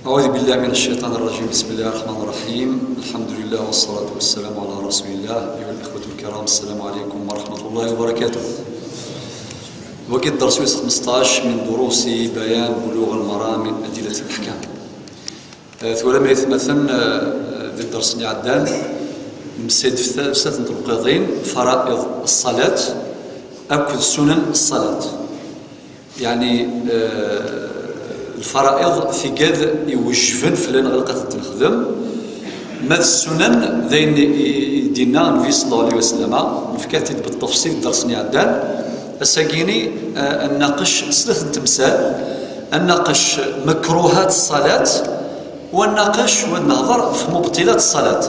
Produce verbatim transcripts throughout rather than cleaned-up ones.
أعوذ بالله من الشيطان الرجيم. بسم الله الرحمن الرحيم. الحمد لله والصلاة والسلام على رسول الله. أيها الإخوة الكرام، السلام عليكم ورحمة الله وبركاته. Wagi d dders wis xmesṭac min durusi bayan buluɣ al-maram min adilat al-ahkam. Eh, tura ma yetmaten, eh, di dders-nni iɛeddan, nemsayed f ta-, f snat n tebqiḍin, fara'iḍ ṣṣalat akked sunan ṣṣalat. Yeɛni, eh, lfara'iḍ, tigad iwejben fell-aneɣ ilaq ad tent-nexdem. Ma d ssunan, d ayen i, i d-yenna Nnbi sallallahu alayhi wa sallam, nefka-t-id beṭṭafṣil deg dders-nni iɛeddan. Ass-agi-ni, eh, ad naqec snat n temsal, ad naqec mekruhat ṣṣalat, u ad naqec, u ad nehḍer ɣef mubṭilat ṣṣalat.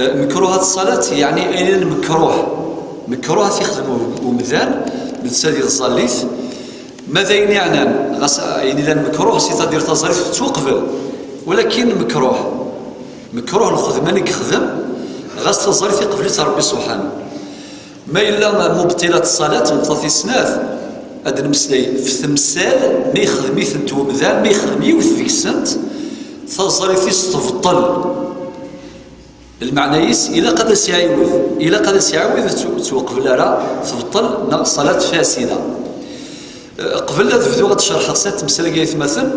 Eh, mekruhat ṣṣalat, yeɛni ayen yellan mekruh. Mekruh ad t-yexdem u-, umdan, netta di tẓallit. Ma d ayen yeɛnan, ɣas ayen yellan mekruh, c'est-à-dire taẓallit tettwaqbel. Walakin mekruh. Mekruh lxedma i yexdem, ɣas taẓallit iqbel-itt Ṛebbi subḥanahu. Ma yella mubṭilat ṣṣalat, meṭṭat i snat, ad d-nemmeslay f temsal, ma yexdem-itent umdan, ma yexdem yiwet deg-sent, taẓallit-is tebṭel. Lmeɛna-is, ilaq ad as-iɛiwed, ilaq ad as-iɛiwed, ur tt-, ur tt-uqbel ara, tebṭel, neɣ ṣṣalat fasida. Eh, qbel ad bduɣ ad d-cerḥeɣ snat temsal-agi ay atmaten,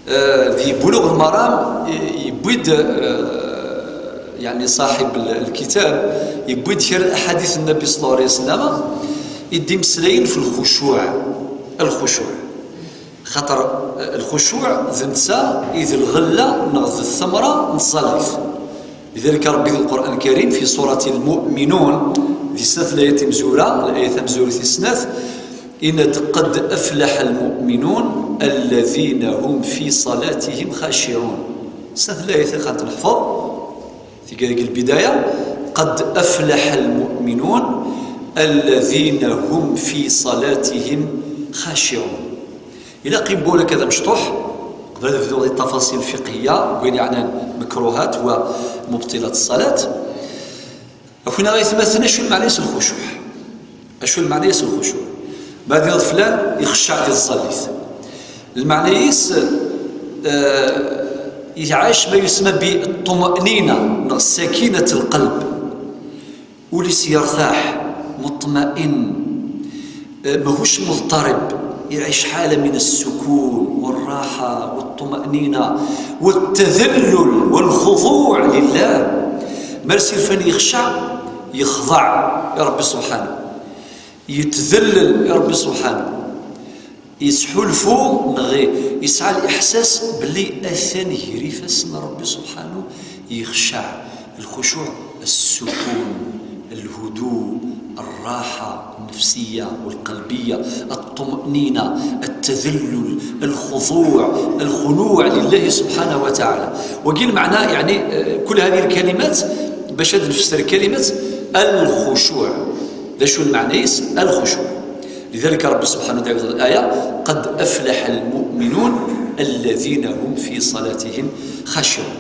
eh, di Buluɣ al-Maram, eh, yewwi-d, eh, yeɛni ṣaḥib l-, lkitab, yewwi-d kra n aḥadit n Nnbi sallallahu alayhi wa sallam, i d-imeslayen f lxucuɛ, lxucuɛ. Xaṭer, eh, lxucuɛ d netta i d lɣella neɣ d ttamra n tẓallit. Lidalika Ṛebbi di Lqur'an Lkarim, fi surati Lmu'minun, di snat layat imezwura, layat tamezwarut tis snat, yenna-d: "Qad aflaḥa lmu'minun alladhina hum fi ṣalatihim xaciɛun." Snat layat i ɣ-neḥfeḍ, tigad deg lbidaya: "Qad aflaḥa lmu'minun alladhina hum fi ṣalatihim xaciɛun." Ilaq i wawal-agi ad amecṭuḥ, qbel ad bduɣ di ttafaṣil lfiqhiya, deg wayen yeɛnan mekruhat wa mubṭilat ṣṣalat. Akken ay atmaten, acu lmeɛna-is lxucuɛ? Acu lmeɛna-is lxucuɛ? Ma d iḍeflan ixecceɛ di tẓallit. Lmeɛna-is, eh, iɛac ma yusemma bi ṭṭumaɛnina neɣ sakinat lqelb. Ul-is yertaḥ, muṭma'in, eh, mahuc muḍṭarib, iɛic ḥala min ssukun, wa rraḥa, wa ṭṭuma'nina, wa ttadallul, wa lxuḍuɛ lillah. Mar s ilfan yexceɛ, yexḍeɛ i Ṛebbi subḥanahu. Yettdallel i Ṛebbi subḥanahu. Yesḥulfu neɣ yesɛa liḥsas belli atan gar ifassen n Ṛebbi subḥanahu, yexceɛ. Lxucuɛ, ssukun, lhudu, rraḥa nnefsiya walqelbiya, ṭṭumaɛnina, ttadallul, lxuḍuɛ, lxunuɛ lillahi subḥanahu wa taɛala. Wagi lmeɛna, yeɛni, eh, kul hadi lkalimat bac ad nfesser kalimat lxucuɛ. D acu lmeɛna-is? Lxucuɛ. Lidalika Ṛebbi subḥanahu wa taɛala di laya: "Qad aflaḥa lmu'minun alladhina hum fi ṣalatihim xaciɛun."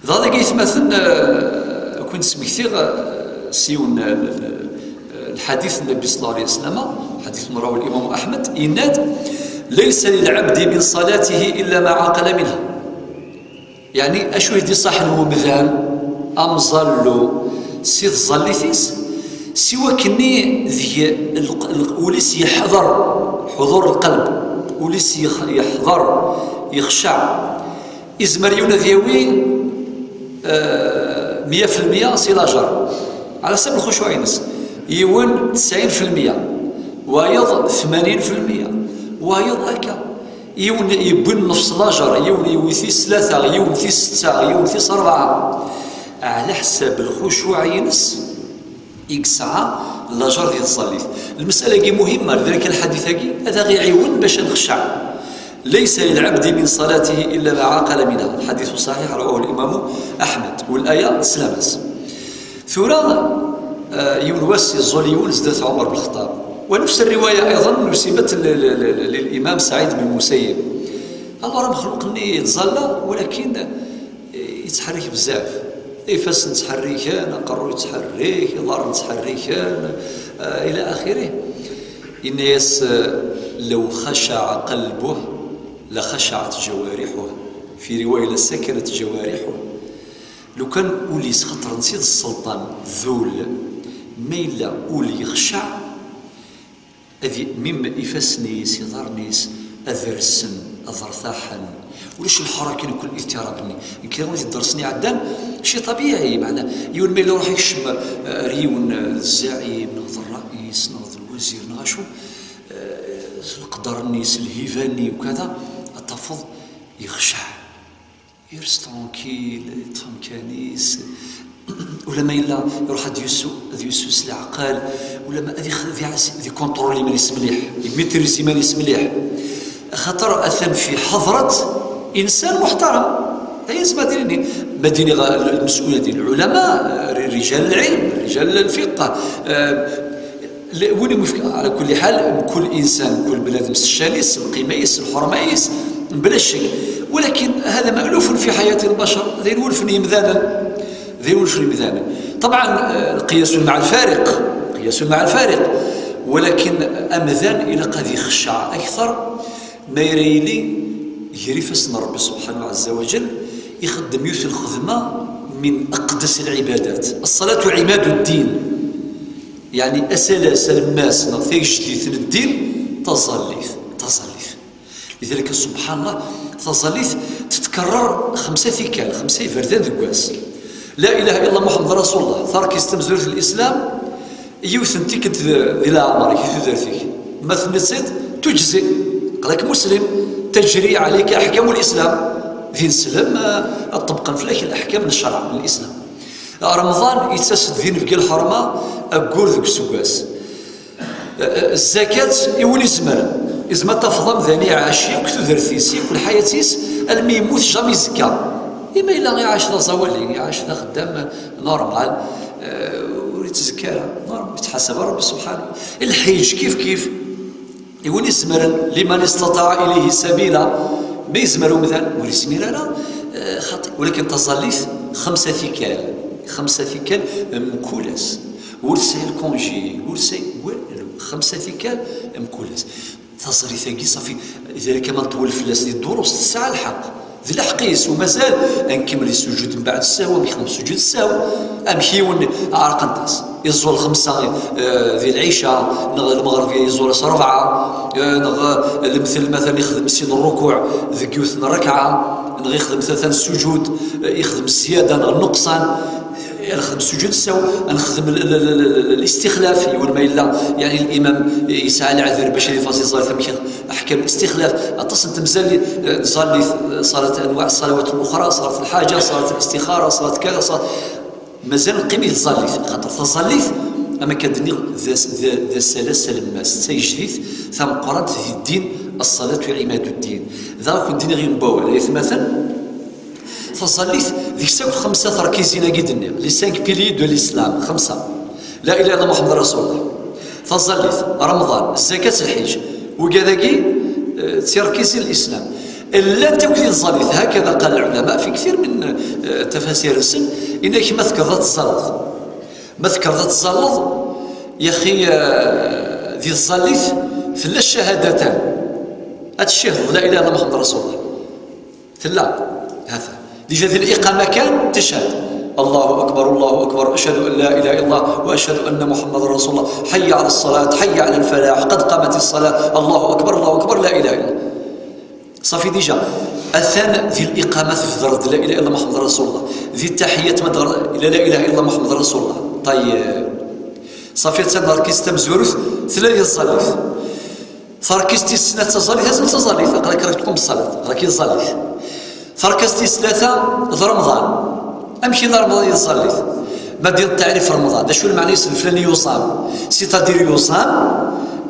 Dɣa dagi ay atmaten, eh, ad ken-id-smektiɣ, eh, s yiwen, eh, lḥadit n Nnbi sallallahu alayhi wa sallam, ḥadit rawahu l-Imam Aḥmed, yenna-d: "Laysa lil-ɛabdi min ṣalatihi illa ma ɛaqala minha." Yeɛni, acu i d-iṣaḥen umdan amẓallu si tẓallit-is, siwa akkenni deg l-, l-, ul-is yeḥḍer, ḥuḍur lqelb, ul-is yex-, yeḥḍer, yexceɛ. Izmer yiwen ad yawi, eh, meyya fi lmeyya si lajer, ɛla ḥsab lxucuɛ-ines. Yiwen tesɛin fi lmeyya, wayeḍ tmanin fi lmeyya, wayeḍ akka. Yiwen yewwi nnefs lajer, yiwen yewwi tis tlata, yiwen tis setta, yiwen tis rebɛa. Ɛla ḥsab lxucuɛ-ines i yesɛa lajer di tẓallit. Lmasala-agi muhimma, lidalika lḥadit-agi ad aɣ-iɛiwen bac ad nexceɛ. "Laysa lil-ɛabdi min ṣalatihi illa ma ɛaqala minha." Lḥadit ṣaḥiḥ, rawahu l-Imam Aḥmed. Wa laya teslam-as. Tura, eh, yiwen wass iẓẓul yiwen zdat Ɛumer ben Lxeṭṭab. Wa nefs rriwaya iḍen nusibat l-, l-, l-, l-, lil-Imam Saɛid ben Musayyib. Amer amexluq-nni yettẓalla, walakin, eh, yettḥerrik bezzaf. Ifassen ttḥerriken, aqerru yettḥerrik, iḍarren ttḥerriken, eh, ila axirih. Yenna-yas, eh, "Law xacaɛa qalbuh, لخشعت جوارحه، في رواية لسكنت جوارحه. لو كان ul-is xaṭer netta d sselṭan, d ul, ma yella ul yexcaɛ, ad y-, même ifassen-is, iḍarren-is, ad rsen, ad rtaḥen. Ulac lḥeraka n kul اضطراب-nni. Nekk wid idersen iɛeddan, شيء طبيعي, meɛna yiwen ma yella iruḥ ikcem, eh, ar yiwen, eh, d zzaɛim, neɣ d ṛṛayis, neɣ d lwazir, neɣ acu, eh, s leqder-nni, s lhiba-nni, ukada, ad tafeḍ yexceɛ. Yers tranquille, yeṭṭef amkan-is. Ulamma yella iruḥ ad yussu, ad yussu s leɛqel. Ulamma ad ix-, ad iɛas-, ad ikontrol iman-is mliḥ, imitris iman-is mliḥ. Axaṭer atan fi ḥadrat insan muḥtaram. Ay asma dini, ma dini lmesulin, lɛulama, rijal lɛilm, rijal lfiqh, eh, L-, win i mu-, ɛla kulli ḥal, mkul insan, mkul bnadem s ccan-is, s lqima-is, s lḥurma-is, bla ccek. Walakin hada ma'luf fi ḥayat lbacar, d ayen wulfen yimdanen, d ayen wulfen yimdanen. Ṭabɛan, eh, qiyas ma'a lfariq, qiyas ma'a lfariq. Walakin amdan ilaq ad ixecceɛ akteṛ, ma yella yili gar ifassen n Ṛebbi subḥanahu ɛazza wa jall, ixeddem yiwet n lxedma min aqdas lɛibadat. Ṣṣalatu ɛimadu ddin. Yeɛni asalas alemmas neɣ tagejdit n ddin, taẓallit, taẓallit. Lidalik, subḥan Llah, taẓallit tettkerrer xemsa tikkal, xemsa iberdan deg wass. La ilaha illa Muḥemmed Rasulullah, tarkist tamezwarut n Lislam, yiwet n tikkelt di, di leɛmer-ik, di tudert-ik. Ma tenniḍ-tt-id, tujzi. Aql-ak muslim, tajri ɛlayka aḥkamu Lislam. D ineslem, eh, ad ṭṭebqen fell-ak leḥkam n ccreɛ, n Lislam. Remḍan yettas-d d inebgi lḥerma aggur deg useggas. Zzakat i win izemren. Izmer ad tafeḍ amdan iɛac yakk tudert-is, yakk lḥayat-is, almi yemmut jamais izekka. Ima yella iɛac d aẓawali, iɛac d axeddam normal, eh, ur yettezekka ara, normal, yettḥasab ara Rebbi subḥanahu. Lḥiǧ kif kif. I win izemren, liman istata'a ilayhi sabila, ma yezmer umdan, ur yezmir ara, eh, xaṭi. Walakin taẓallit, xemsa tikkal, xemsa tikkal mkul ass. Ur tesɛi lkunji, ur tesɛi walu, xemsa tikkal mkul ass. Taẓallit-agi, ṣafi, zira kama nṭewwel fell-as di ddurus, tesɛa lḥeqq. D lḥeqq-is, u mazal ad nkemmel i sujud mbeɛd ssahw, amek yexdem sujud ssahw, amek yiwen ɛerqent-as. Iẓẓul xemsa, eh, di lɛica, neɣ lmeɣreb iẓẓul-as rebɛa, eh, neɣ lemtel, matalan, ixdem sin rrukuɛ deg yiwet n rrekɛa, neɣ ixdem tlata n sujud, eh, ixdem zzyada neɣ nnuqṣan. Ad nexdem sujud ssahw, ad nexdem l-, l-, l-, l-, listixlaf, yiwen ma yella, yeɛni, limam yesɛa leɛder bac ad ifaṣ iẓẓal tamek aḥkam listixlaf. Aṭas n temsal, eh, tẓallit, eh, ṣalat, anwaɛ ṣṣalawat luxra, ṣalat lḥaǧa, ṣalat listixara, ṣalat kada, ṣalat, mazal neqqim i tẓallit, xaṭer taẓallit, am akka d-nniɣ, d as-, d, d asalas alemmas, d tagejdit tameqqrant di ddin, ṣṣalatu ɛimadu ddin. Daɣ ad kent-d-iniɣ yiwen n wawal, ay atmaten, Taẓallit, deg-s akk xemsa terkizin-agi d-nniɣ, les cinq piliers de l'islam, xemsa. La ilaha illa Muḥemmed Rasulullah. Taẓallit, Remḍan, zzakat, lḥiǧ. Wigad-agi, eh, d tirkizin n lislam. Llant akk di tẓallit, hakada qal lɛulama fi ktir min, eh, tafasir-nsen, inak ma tekkreḍ ad tẓalleḍ. Ma tekkreḍ ad tẓalleḍ, yaxi, eh, di tẓallit, tella ccahadatan. Ad tcihdeḍ la ilaha illa Muḥemmed Rasulullah. Tella, hata. Déjà di liqama kan, teched. Allahu akbar, Allahu akbar, ashhadu an la ilaha illallah, wa ashhadu anna Muhammadan rasulullah. Hayya ala ṣṣalat, hayya ala lfalaḥ, qad qamatis ṣalat, Allahu akbar, Allahu akbar, la ilaha illallah. Ṣafi déjà. Atan di liqama tbedreḍ la ilaha illallah Muhammadan rasulullah. Di ttaḥiyat ma tɣer-, la ilaha illallah Muhammadan rasulullah. Tayyeb. Ṣafi atan terkizit tamezwarut, tella di tẓallit. Terkizit tis snat d taẓallit, azal d taẓallit, aql-ak rad tqum ṣṣalat, aql-ak i tẓallit. Terkizit tis tlata d Remḍan. Amek yella Remḍan i tẓallit? Ma d-iniḍ taɛrif Remḍan, d acu lmeɛna-is leflani yuẓam? C'est-à-dire yuẓam,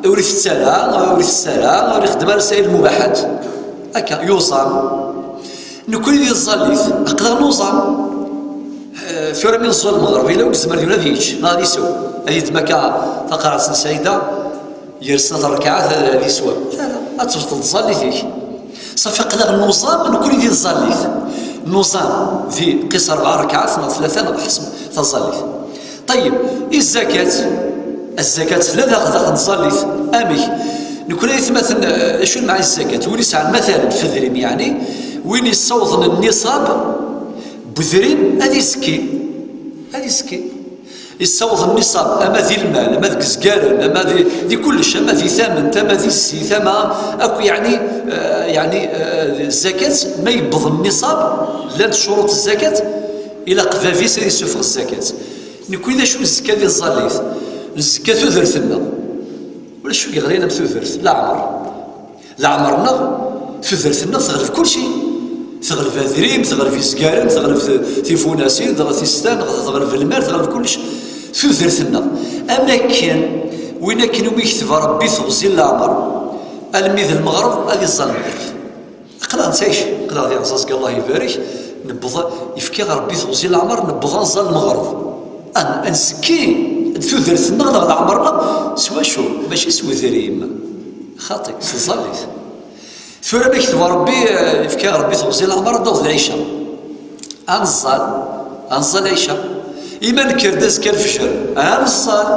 ur itett ara, ur itess ara, ur ixeddem ara sɛi lmubaḥat. Akka, yuẓam. Nekkni di tẓallit, aql-aɣ nuẓam. Eh, tura mi neẓẓul lmeɣreb, yella ur yezmer yiwen ad yečč, neɣ ad isew. Ad yeddem akka taqerɛet n Saɛida, Yers snat ṛṛekɛat ad, ad iswa. La, la, ad tebṭel tẓallit-ik. Ṣafi, aql-aɣ nuẓam nekkni di tẓallit. Nuẓam di qis ṛebɛa ṛṛekɛat neɣ tlata neɣ ḥseb taẓallit. Ṭeyyeb, i zzakat? Azzakat tella daxel, daxel n tẓallit. Amek? Nekkni aytmaten, eh, acu n mɛa zzakat? Win yesɛan matalan f udrim, yeɛni win yessawḍen nniṣab n udrim ad izekki. Ad izekki. Yessaweḍ nniṣab, ama di lmal, ama deg izgaren, ama di, di kullec, ama di tament, ama di zzit, ama akk, yeɛni, eh, yeɛni, eh, zzakat, ma yewweḍ nniṣab, llant ccuruṭ zzakat, ilaq bab-is ad yessufeɣ zzakat. Nekkni d acu nezekka di tẓallit? Nezekka tudert-nneɣ. Ulac wi yeɣlin am tudert, leɛmer. Leɛmer-nneɣ, tudert-nneɣ teɣleb kulci. Teɣleb adrim, teɣleb izgaren, teɣleb t-, tifunasin, teɣleb tistan, teɣleb lmal, teɣleb kullec. Tudert-nneɣ. Am akken, win akken umi yekteb Ṛebbi teɣzi n leɛmer, almi d lmeɣreb ad iẓẓal lmeɣreb. Aql-aɣ nettɛic, aql-aɣ di Ɛeẓẓaẓ, Allah ibarek, newweḍ, yefka Ṛebbi teɣzi n leɛmer, newweḍ ad nẓẓal lmeɣreb. Ad, ad nzekki tudert-nneɣ neɣ leɛmer-nneɣ s wacu? Mačči s wedrim. Xaṭi, s tẓallit. Tura ma yekteb Ṛebbi, eh, yefka Ṛebbi teɣzi n leɛmer, ad naweḍ lɛica. Ad nẓẓal, ad nẓẓal lɛica. Ima nekker-d azekka lefjer, ad nẓẓal.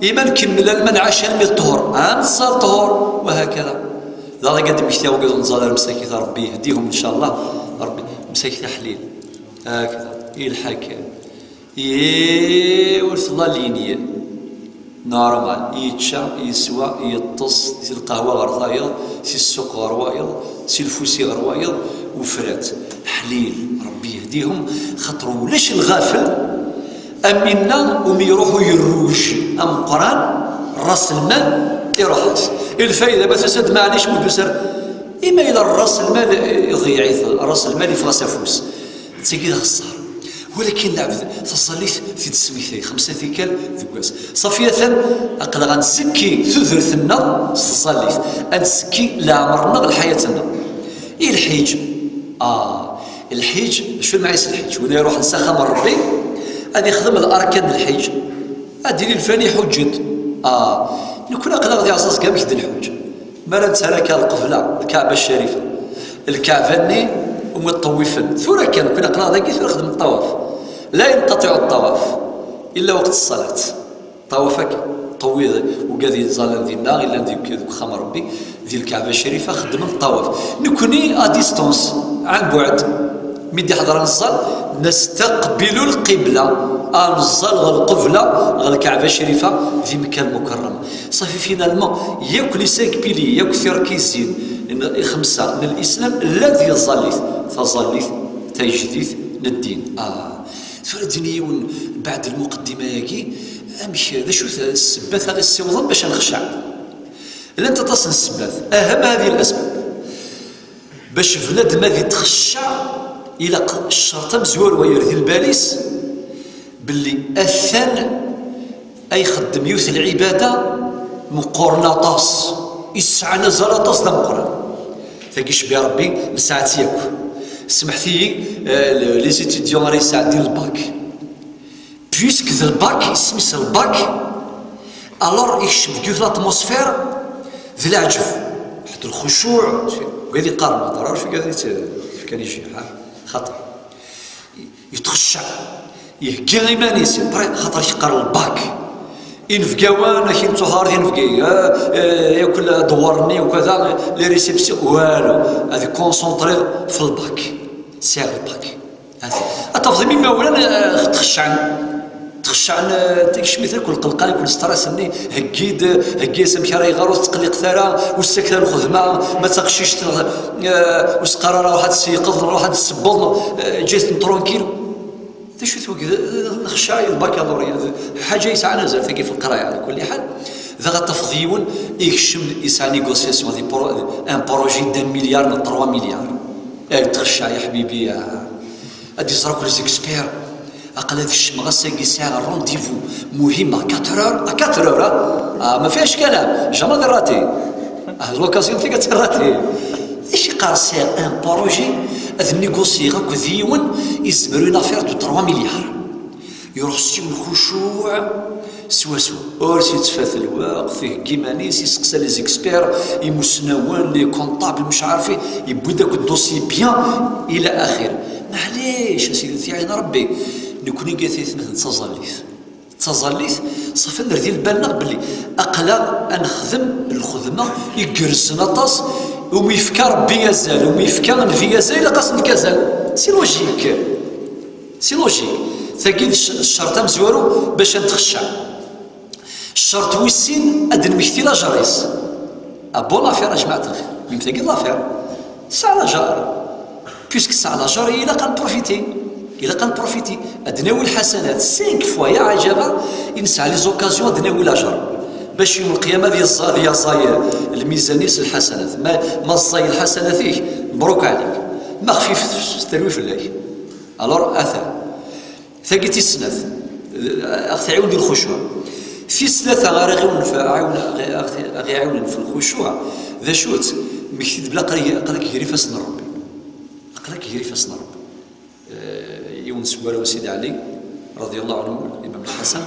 Ima nkemmel alma nɛac almi d ṭṭhur, ad nẓẓal ṭṭhur, wahakada. D aḍ-agi ad d-mmektiɣ wigad ur neẓẓal ara msakit, Ṛebbi yehdihum, ncallah. Ṛebbi, msakit aḥlil. Hakada, yelḥa kan. Ih, ur tella ligne. Normal. Yečča, yeswa, yeṭṭes, si lqahwa ɣer tayeḍ, si ssuq ɣer wayeḍ, si lfusi ɣer wayeḍ, ufrat. Ḥlil, Ṛebbi yehdihum, xaṭer ulac lɣafel am winna umi iruḥ uyerruj ameqqran, ras lmal, iruḥ-as. I lfayda, ma tusa-d, maɛlic, ma tusa-d, ima yella ras lmal iḍeyyeɛ-it, ras lmal yeffeɣ-as afus. D tagi d axeṣṣar. Walakin lɛebd, taẓallit tid tesmektay, xemsa tikkal deg wass. Ṣafi atan, aql-aɣ ad nzekki tudert-nneɣ s tẓallit, ad nzekki leɛmer-nneɣ, lḥayat-nneɣ. I lḥiǧ? Ah, lḥiǧ, acu lmeɛna-s lḥiǧ? Win iruḥen s axxam n Ṛebbi, ad ixdem larkan n lḥiǧ. Ad d-yini lfani ḥuǧǧet. Ah, nekkni aql-aɣ di Ɛeẓẓaẓ, amek d-nḥuǧǧ? Mi ara nettarra akka lqebla, Lkaɛba Ccarifa. Lkaɛba-nni umi ṭṭewwifen. Tura kan, nekkni aql-aɣ dagi, tura xedmen ṭṭawaf. La yenqaṭiɛ ṭṭawaf, illa waqt ṣṣalat. Ṭṭawaf akka. Ṭewwi-, wigad yettẓallan dinna, illan deg, deg uxxam n Ṛebbi, di Lkaɛba Ccarifa, xeddmen ṭṭawaf. Nekkni, à distance, ɛan buɛd. Mi d-iḥḍer ad neẓẓal, nestaqbilu lqibla, ad neẓẓal ɣer lqebla, ɣer Lkaɛba Crifa, di Mekka Lmukerrama. Ṣafi, finalement, yakk les cinq piliers, yakk tirkizin n, xemsa n Lislam, llant di tẓallit, taẓallit tajdidit n ddin. Ah, tura ad d-yini yiwen, beɛd lmuqeddima-agi, amek, d acu-t ssebbat ara ɣ-issiwḍen bac ad nexcaɛ? Llant aṭas n ssebbat, أهم هذه الأسباب. Bac bnadem ad itxecceɛ, ilaq ccerṭ amezwaru ad yerr di lbal-is belli atan ay ixeddem yiwet n lɛibada meqqren aṭas, isɛan azal aṭas d ameqqran. Tagi cbi Ṛebbi, nesɛa-tt yakk. Smeḥt-iyi, eh, les étudiants ara yesɛeddin lbak. Puisque d lbak, isem-is lbak, alors ikcem deg yiwet l'atmosphère d leɛǧeb, ḥedd lxucuɛ, wid iqqaren, ma ddreɣ acu kan i tt-, fkan i jjiḥ, ha? Xaṭer yetxecceɛ, iheggi iman-is, après, xaṭer yeqqar lbak. Inebgawen, akin ttuɣer inebgi, eh, eh, yakk ddewwer-nni, ukada, les réceptions, walu, ad concentré f lbak. Sɛiɣ lbak. Ad tafeḍ imi imawlan, eh, txeccɛen. Txeccɛen, eh, tikcem-it akk lqelqa, akk stress-nni, heggi-d, heggi-as amek ara iɣer, ur tettqelliqet ara, ur ssakter lxedma, ma d taqcict, eh, ur s-qqar ara ruḥ ad tseyqeḍ, ruḥ ad tsewweḍ, eh, ǧǧet-ten tranquille. D acu-t wagi? D, d, d lxecca i lbakalurya, d lḥaǧa yesɛan azal tagi f leqraya, ɛla kulli ḥal. Dɣa tafeḍ yiwen ikcem, yesɛa négociation, di pro-, un projet d'un milliard neɣ trois milliards. Ay txecca, ya ḥbibi, ya. Ad iẓer akk les experts. Aql-i ad kecmeɣ ass-agi, sɛiɣ rendez-vous muhim à quatre heures, à quatre heures, ah. Ah, ma fihac kalam, jamais de raté. Ah, l'occasion tagi ad tt-raté. Acu yeqqar, sɛiɣ un projet, ad négocier akked yiwen, izmer une affaire de trois milliards. Iruḥ s yiwen lxucuɛ, swaswa. Ur s-yettfat lweqt, iheggi iman-is, iseqsa les experts, imusnawen, les comptables, mec ɛarfi, yewwi-d akk dossier bien, ila axir. Maɛlic, a sidi, tiɛin Rebbi. Nekkni gat aytmaten d taẓallit. D Taẓallit, ṣafi ad nerr di lbal-nneɣ belli aql-aɣ ad nexdem lxedma igerrzen aṭas, umi yefka Rebbi azal, umi yefka Nnbi azal, ilaq-as nekk azal. C'est logique. C'est logique. Tagi d cc-, ccerṭ amezwaru bac ad nexcceɛ. Ccerṭ wis sin, ad d-nmekti lajer-is. Ah bon, l'affaire, a jmaɛt lxir. Même tagi d l'affaire. Tesɛa lajer. Puisque tesɛa lajer, ilaq ad nprofiti. Ilaq ad nprofiti. Ad d-nawi lḥasanat. Cinq fois, ya ɛajaba, i nesɛa les occasions ad d-nawi lajer. Bac yawm lqiyama ad yeẓẓa-, ad yaẓay lmizan-is lḥasanat. Ma, ma ẓẓay lḥasanat-ik, mebruk ɛlik. Ma xfifet terwi fell-ak. Alors, ata. Tagi tis snat, ad ɣ-tɛiwen di lxucuɛ. Tis tlata ara ɣ-iɛiwnen f-, aɣ-, aɣ-, aɣ-iɛiwnen fi lxucuɛ, d acu-tt? Mmekti-d belli aql-ak, aql-ak gar ifassen n Rebbi. Aql-ak gar ifassen n Rebbi. Eh, yiwen seg warraw n Sidi Ɛli, رضي الله عنه, Imam Lḥasan,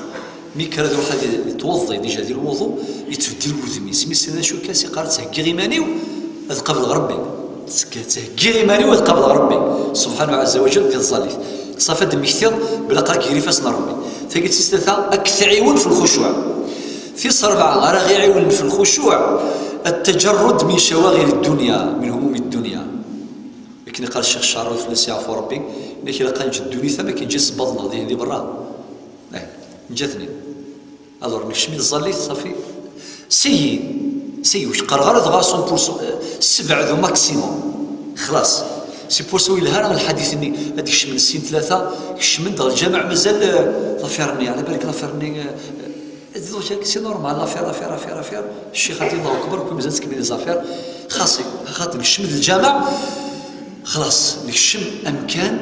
mi kan ad iruḥ ad yettweḍḍi, déjà di lwuḍu, yettbeddil wudem-is. Mi s-yenna acu kan, s-, yeqqar: "Ttheggiɣ iman-iw ad qableɣ Rebbi. Ttheggiɣ iman-iw ad qableɣ Rebbi, subḥanahu ɛazza wa jall, di tẓallit." Ṣafi ad d-mmektiɣ belli aql-ak gar ifassen n Rebbi. Tagi d tis tlata, ad k-tɛiwen fi lxucuɛ. Tis rebɛa ara ɣ-iɛiwnen fi lxucuɛ, التجرد من شواغل الدنيا، من هموم الدنيا. Akken iqqar Ccix Ccarut, fell-as yeɛfu Rebbi, yenna-k ilaq ad neǧǧ ddunit am akken ǧǧa isebbaḍen-nneɣ dihin di berra. Eh, neǧǧa-ten-id. Alors, nekcem i tẓallit, ṣafi. Seyyi, seyyi, ur k-qqareɣ ara dɣa cent pour cent, eh, sebɛed au maximum. Xlaṣ. C'est pour ça ur yelha ara lḥadit-nni, ad d-kecmen sin tlata, kecmen-d ɣer lǧameɛ, mazal, eh, l'affaire-nni, ɛla balek l'affaire-nni, eh, eh, c'est normal, l'affaire, l'affaire, l'affaire, l'affaire. Ccix ad d-, Allahu akbar, ur mazal ttkemmilen les affaires. Xaṣi, xaṭi, nekcem-d lǧameɛ. Xlaṣ, nekcem amkan,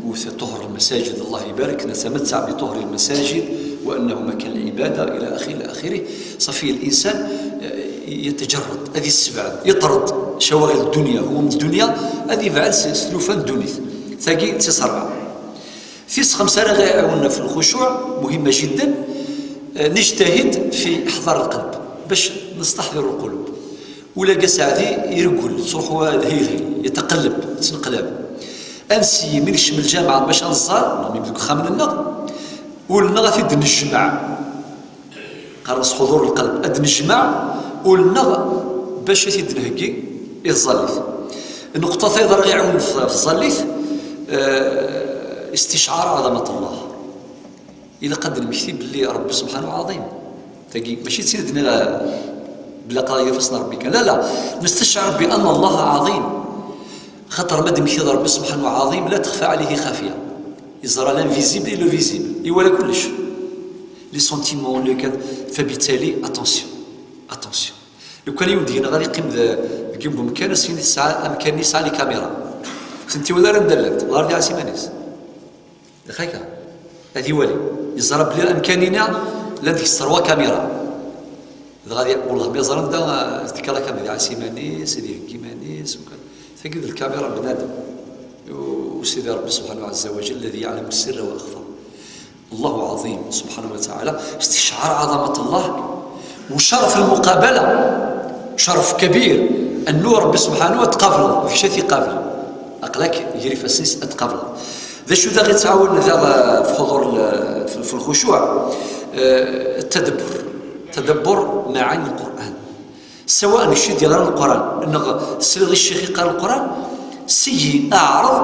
وطهر المساجد، الله يبارك، نتمتع بطهر المساجد، وأنه مكان العبادة، إلى آخره، إلى آخره. صافي الإنسان، آه، يتجرد، ad yessebɛed, يطرد شواغل الدنيا، هموم الدنيا, ad yebɛed s, s tlufa n ddunit. Tagi d tis rebɛa. Tis xemsa ara ɣ-iɛiwnen fi lxucuɛ, مهمة جدا, آه، نجتهد في إحضار القلب, باش نستحضر القلوب. Ula d aseɛdi ireggel, yettruḥu ad yelhi, yetqelleb, yettneqlab. Ad nseyyi mi nekcem lǧameɛ bac ad nẓall, neɣ mi deg uxxam-nneɣ, ul-nneɣ ad t-id-nejmeɛ. Qqaren-as ḥudur lqelb. Ad nejmeɛ ul-nneɣ bac ad t-id-nheggi i tẓallit. Nnuqṭa tayeḍ ara ɣ-iɛiwnen f, f tẓallit, eh, استشعار عظمة الله. Ilaq ad d-nemmekti belli Rebbi subḥanahu ɛaḍim. Tagi, mačči d tin ad d-nniɣ, eh, belli aql-aɣ gar ifassen n Rebbi kan. La, la, نستشعر بأن الله عظيم. Xaṭer ma d-temmektiḍ Rebbi subḥanahu ɛaḍim, لا تخفى عليه خافية. Yeẓra l'invisible et le visible. Iwala kullec. Les sentiments, le cœur. فبالتالي, attention. Attention. Lukan yiwen deg-neɣ ad yeqqim d, deg yiwen umkan, ad s-yini tesɛa amkan-nni yesɛa les caméras. Ur tent-iwala ara anda llant, ɣer di ɛas iman-is. Dɣa akka, ad iwali. Yeẓra belli amkan-inna llan deg-s trois caméras. Dɣa ad i-, wellah ma yeẓra anda, ah, tekka la caméra, ad iɛas iman-is, ad iheggi iman-is, ukan. Tagi d lkamira n bnadem. U Sidi Rebbi subḥanahu ɛazza wa jall, الذي يعلم السر وأخفى. الله عظيم سبحانه وتعالى، استشعار عظمة الله وشرف المقابلة، شرف كبير أنه Rebbi subḥanahu ad tqableḍ, d kečč ad t-iqablen. Aql-ak gar ifassen-is ad tqableḍ. D acu daɣ i ttɛawanen daɣ, eh, fi ḥudur l-, fi, fi lxucuɛ? Eh, التدبر. تدبر معاني القرآن. سواء kečč i d-yeɣran Leqran, neɣ tesliḍ i ccix yeqqar Leqran, seyyi, aɛreḍ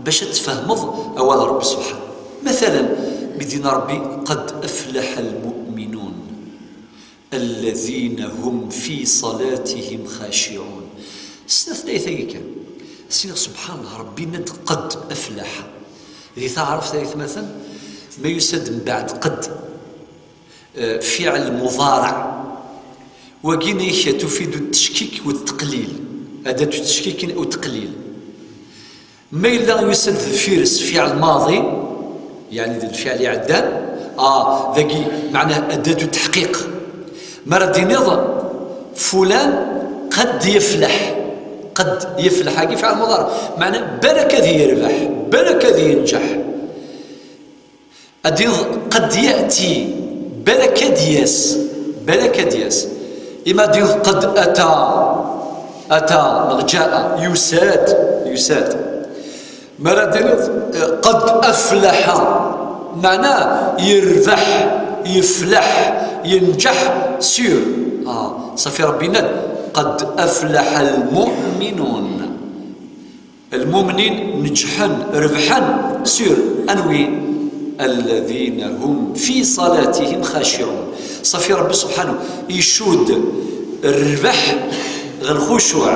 bac ad tfehmeḍ awal Rebbi subḥanahu. Matalan, mi d-yenna Rebbi: "قد أفلح المؤمنون الذين هم في صلاتهم خاشعون." Snat layat-agi kan. Sliɣ, subḥan Llah, Rebbi yenna-d: "قد أفلح." Di taɛrabt, ay atmaten, ma yusa-d mbeɛd qed, eh, fiɛel muḍareɛ. Wagi-nni tufidu ttcekkik u tteqlil. Adatu ttcekkik u tteqlil. Ma yella yusa-d deffir-s fiɛel maḍi, yeɛni d lfiɛel iɛeddan, ah, dagi, meɛna adatu tteḥqiq. Ma ara d-tiniḍ, fulan qed yefleḥ. Qed yefleḥ, agi fiɛel muḍareɛ. Meɛna balak ad yerbeḥ, balak ad yenǧeḥ. Ad d-tiniḍ qed ya'ti, balak ad d-yas, balak ad d-yas. Ima ad d-tiniḍ qed ata, ata, neɣ ja'a, yusa-d, yusa-d. Ma ara d-tiniḍ, eh, qed aflaḥa, Meɛna yerbeḥ, yefleḥ, yenǧeḥ, sûr. Ah, ṣafi Ṛebbi yenna-d, قد أفلح المؤمنون. Lmumnin neǧḥen, rebḥen, sûr. Anwi? الذين هم في صلاتهم خاشعون. Ṣafi Ṛebbi subḥanahu icudd rrbeḥ ɣer lxucuɛ,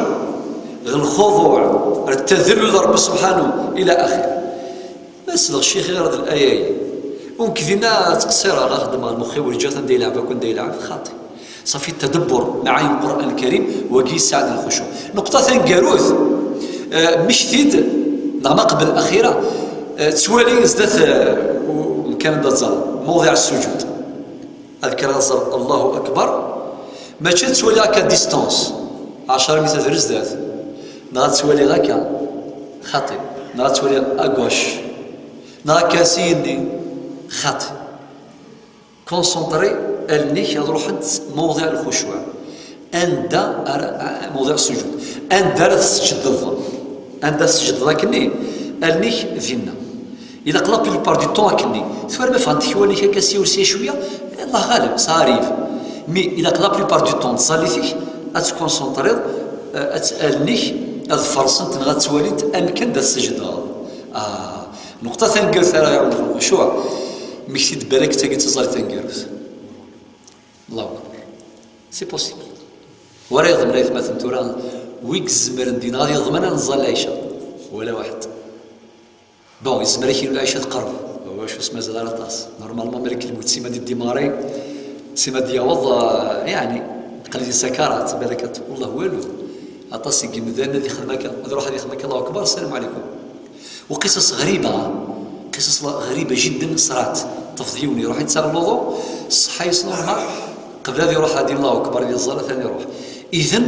ɣer lxuḍuɛ, ɣer tadellel Ṛebbi subḥanahu, ila axir. Bas d lɣecci xir d laya-yi. Ur nekk dinna ttqeṣṣireɣ, la xeddmeɣ lmux-iw, ǧǧiɣ-t anda yelɛeb akk anda yelɛeb, xaṭi. Ṣafi tadabbur, mɛayen Lqur'an Lkarim, wagi yesɛa-d lxucuɛ. Nuqṭa taneggarut, eh, mmekti-d, neɣ ma qbel axira, eh, ttwali zdat, eh, u-, mkan anda tẓalleḍ, mawḍiɛ ssujud. Ad kkreɣ ad ẓreɣ Allahu Akbar, mačči ad ttwaliɣ akka distance, ɛecṛa mitrat ar zdat, neɣ ad ttwaliɣ akka, xaṭi, neɣ ad ttwaliɣ à gauche, neɣ akka s igenni, xaṭi. Concentré allen-ik ad ruḥent mawḍiɛ lxucuɛ. Anda ara, mawḍiɛ ssujud. Anda ara tesǧeddeḍ. Anda tesǧeddeḍ akkenni, allen-ik dinna. Ilaq la plupart du temps akkenni. Tura ma ffɣent tekwal-ik akka s yiwet s cwiya, Allah ɣaleb, ça arrive. Mais ilaq la plupart du temps, tẓallit-ik, ad tkonsentriḍ, eh, ad t-, allen-ik ad ferṣent neɣ ad ttwalint amkan da tesǧeddeḍ. Ah, nuqṭa taneggarut ara iɛawnen lxucuɛ, mmekti-d balak d tagi d taẓallit taneggarut. Allahu akbar. C'est possible. War yeḍmen ay atmaten tura, wi izemren dinna ad yeḍmen ad nẓall lɛica? Wala waḥed. Bon, yezmer ad k-yili lɛica tqerreb, wacu s mazal ara aṭas. Normalement, malek lmut sima d-idimari, sima d-yaweḍ, ah, yeɛni, aql-i di sakarat, balak ad, wallah walu. Aṭas i yemdan ad ixdem akka, ad iruḥ ad ixdem akka, Allahu akbar, sslam ɛlikum. وقصص غريبة، قصص غريبة جدا صرات. Tafeḍ yiwen iruḥ yettaɣ luḍu, ṣṣeḥḥa-is normal, qbel ad iruḥ ad Allahu akbar di ẓẓalat ad iruḥ. Idan,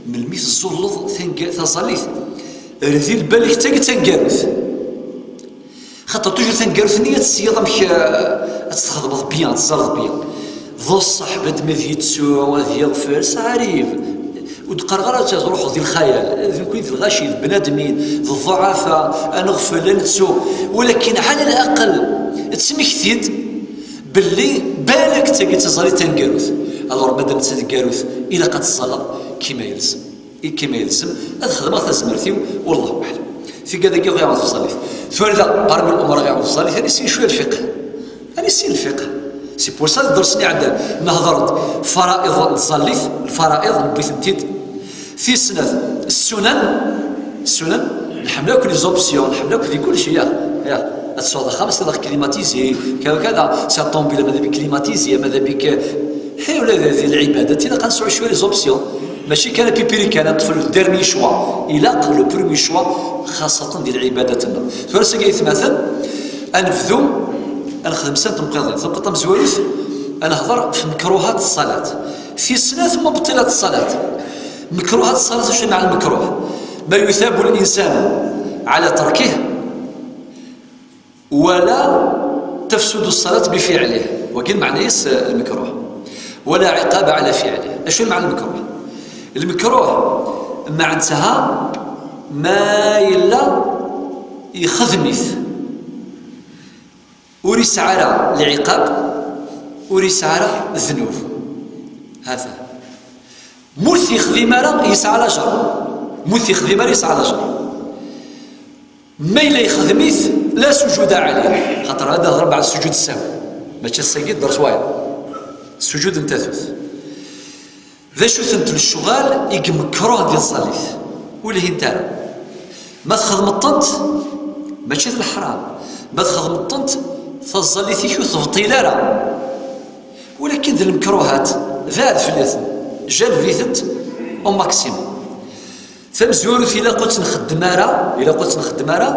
melmi teẓẓulleḍ tanga-, taẓallit, rdi lbal-ik d tagi d taneggarut. Xaṭer toujours taneggarut-nni ad tesyiḍ amek, eh, ad tt-txedmeḍ bien, ad teẓẓalleḍ bien. D ṣṣeḥ bnadem ad yettu, ad yeɣfel, ça arrive. Ur d-qqareɣ ara ad truḥeḍ di lxayal. D nekkni d lɣaci, d bnadmin, d ḍḍuɛafa, ad neɣfel, ad nettu. Walakin ɛala laqel, ttmekti-d belli balak d tagi d taẓallit taneggarut. Alors, madam d taneggarut, ilaq ad teẓẓalleḍ kima yelzem. I kima yelzem, ad xedmeɣ tazmert-iw, wallahu aɛlam. Tigad-agi ɣiɣ tẓallit. Tura da, parmi l'umur ɣiɣ tẓallit, ad nissin cwiya lfiqh. Ad nissin lfiqh. C'est pour ça, ddersen iɛeddan, nehder-d fara'iḍ n tẓallit, lfara'iḍ, newwi-tent-id. Tis snat, ssunan, ssunan, nḥemmel akk les options, nḥemmel akk di kullec, ya, ya. Ad tesɛuḍ axxam, ad s-tiniḍ climatisé, kada, kada, tesɛuḍ ṭṭumbil, ma d abik climatisé, ma d abik, eh, ula d, di lɛibadat, ilaq ad nesɛu cwiya les options. Mačči kan apipiri kan, ad neṭṭef le dernier choix. Ilaq le premier choix, xaṣṣatan di lɛibadat-nneɣ. Tura sagi ay atmaten, ad nebdu, ad nexdem snat temqiḍin. Tamqiḍt tamezwarut, ad nehder ɣef mekruhat ṣṣalat. Tis snat, mubṭilat ṣṣalat. Mekruhat ṣṣalat, acu meɛna lmekruh? ما يثاب الإنسان على تركه ولا تفسد الصلاة بفعله. Wagi lmeɛna-is, eh, lmekruh. ولا عقاب على فعله. Acu lmeɛna lmekruh? Lmekruh meɛna-s ma yella yexdem-it, ur yesɛi ara lɛiqab, ur yesɛi ara ddnub. Hata. Ma ur t-yexdim ara, yesɛa lajer. Ma ur t-yexdim ara, yesɛa lajer. Ma yella yexdem-it, la sujuda ɛalayh. Xaṭer ad d-nehder mbeɛd sujud sahw. Mačči ass-agi, dders wayeḍ. Sujud n tatut. D acu-tent lecɣal i yemekruh di tẓallit? Ur lhint ara. Ma txedmeḍ-tent, mačči d leḥram. Ma txedmeḍ-tent, taẓallit-ik ur tebṭil ara. Walakin d lemekruhat, beɛd fell-asen, janeb-itent au maximum. Tamezwarut ilaq ur tt-nxeddem ara, ilaq ur tt-nxeddem ara,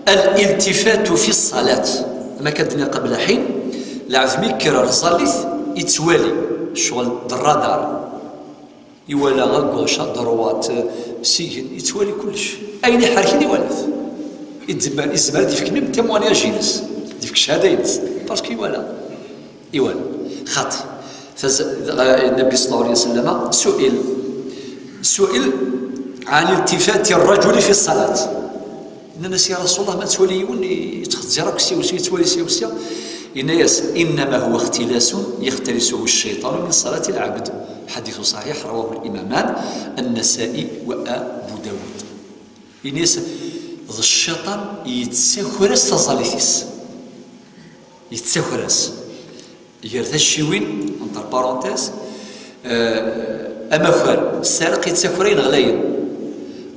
الالتفات في الصلاة. Am akka d-nniɣ qabel ḥin, lɛebd mi yekker ar tẓallit, yettwali, ccɣel d radar. Iwala à gauche, à droite, s igenni, yettwali kullec. Ayen iḥerken iwala-t. Izmer, izmer ad d-ifk même témoignage-ines, ad d-ifk cchada-ines, parce que iwala. Iwala. Xaṭi. Taz-, dɣa Nnbi صلى الله عليه وسلم سئل، سئل عن التفات الرجل في الصلاة. Nnan-as: "Ya Rasulullah, ma nettwali yiwen yettxezzir akk s yiwet, yettwali s yiwet." Yenna-yas: "Innama huwa ixtilasun yaxtalisuhu ccayṭanu min ṣalati lɛebd." Ḥadithu ṣaḥiḥ, rawahu limaman Annasa'i wa Abu Dawud. Yenna-yas: "D cciṭan yettaker-as taẓallit-is." Yettaker-as. Gar tacciwin, entre parenthèses, eh, amakar, ssariq yettaker ayen ɣlayen.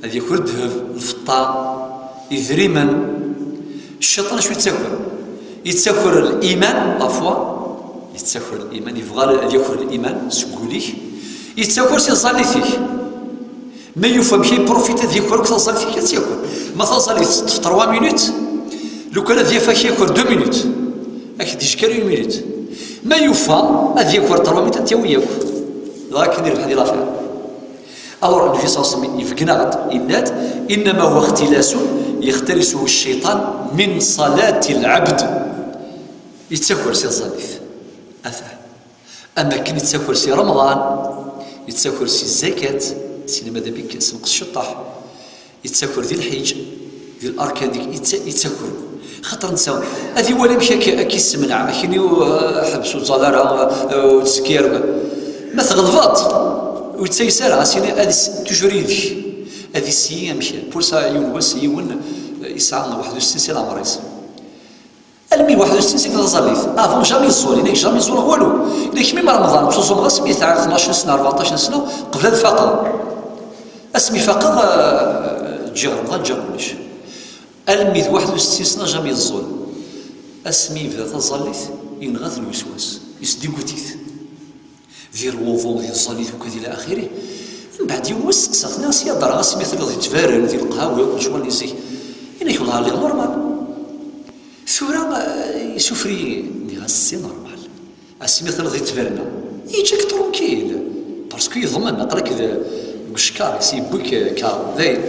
Ad yaker ddheb, lfeṭṭa, idrimen. Cciṭan acu yettaker? Yettaker liman, la foi. Yettaker liman, yebɣa ad yaker liman seg wul-ik. Yettaker si tẓallit-ik. Ma yufa amek ay profit ad yaker akk taẓallit-ik, ad tt-yaker. Ma taẓallit teṭṭef trois minutes, lukan ad yaf ad yaker deux minutes, ad k-d-yejj kan une minute. Ma yufa ad yaker trois minutes, ad t-yawi yakk. Dɣa akken irbeḥ di l'affaire. Alors, Nnbi ṣalla Llahu ɛalayhi wa sallam yebgen-aɣ-d, yenna-d: "Innama huwa ixtilasun yaxtalisuhu cciṭan min ṣalati lɛebd." Yettaker si tẓallit. Ata. Am akken yettaker si Remḍan, yettaker si zzakat, sinima d abik senqes ciṭṭaḥ, yettaker di lḥiǧ, di larkan, di, yetta-, yettaker. Xaṭer netta, ad iwali amek ak-, ak-issemneɛ, akken i, uh, ḥbes ur ẓẓal ara, uh, ur ttsekkir. Ma tɣelbeḍ, ur yettayes ara, as-ini ad is-, toujours yid-k. Ad isyi amek, pour ça, yiwen wass, yiwen, uh, yesɛa waḥed u settin si leɛmer-is. Almi waḥed u settin seg taẓallit. Avant, jamais yeẓẓul, inek jamais yeẓẓul walu. Inek mi Remḍan, ttuẓumeɣ asmi yesɛa tnac n sna, rbeɛṭac n sna, qbel ad faqeɣ. Asmi faqeɣ, eh, ǧǧiɣ Remḍan, ǧǧiɣ kullec. Almi d waḥed u settin sna, jamais yeẓẓul. Asmi yebda taẓallit, yenɣa-t lweswas, yesdigutit. Di lwuḍu, di tẓallit, ukad ila axiri. Mbeɛd yiwen wass, steqsaɣ-t, nniɣ-as: "Ya ddreɣ, asmi telliḍ di ttbaren, di leqhawi, akk lecɣal n zik, inek wellah lliɣ normal." Tura, eh, isufri-yi, nniɣ-as: "C'est normal. Asmi telliḍ di ttberna, yeǧǧa-k tranquille, parce que yeḍmen, aql-ak d, deg ucekkar-is, yewwi-k, eh, kaṛ, dayen.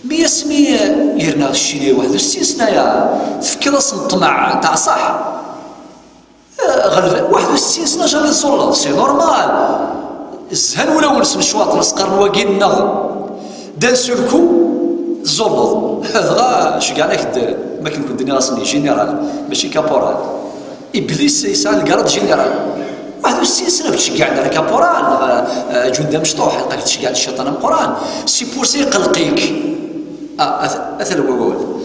Mi asmi, eh, yerna ccini waḥed u settin sna-ya, tefkiḍ-asen ṭṭmeɛ, taɛṣaḥ." Ɣelben, waḥed u settin sna jamais tẓulleḍ, c'est normal. Zhan wulawen-nsen cwaṭ, la s-qqaren wagi nneɣ. D'un seul coup, tẓulleḍ. Dɣa ceggɛen-ak-d, ma akken kent-nniɣ-asen, général, mačči caporal. Iblis yesɛa lgaṛad général. Waḥed u settin sna ur k-ceggɛen ara caporal, neɣ, eh, aǧund amecṭuḥ, ilaq ad k-tceggɛen cciṭan ameqqran. Si pour ça iqelleq-ik. Ah, ata, ata wawal.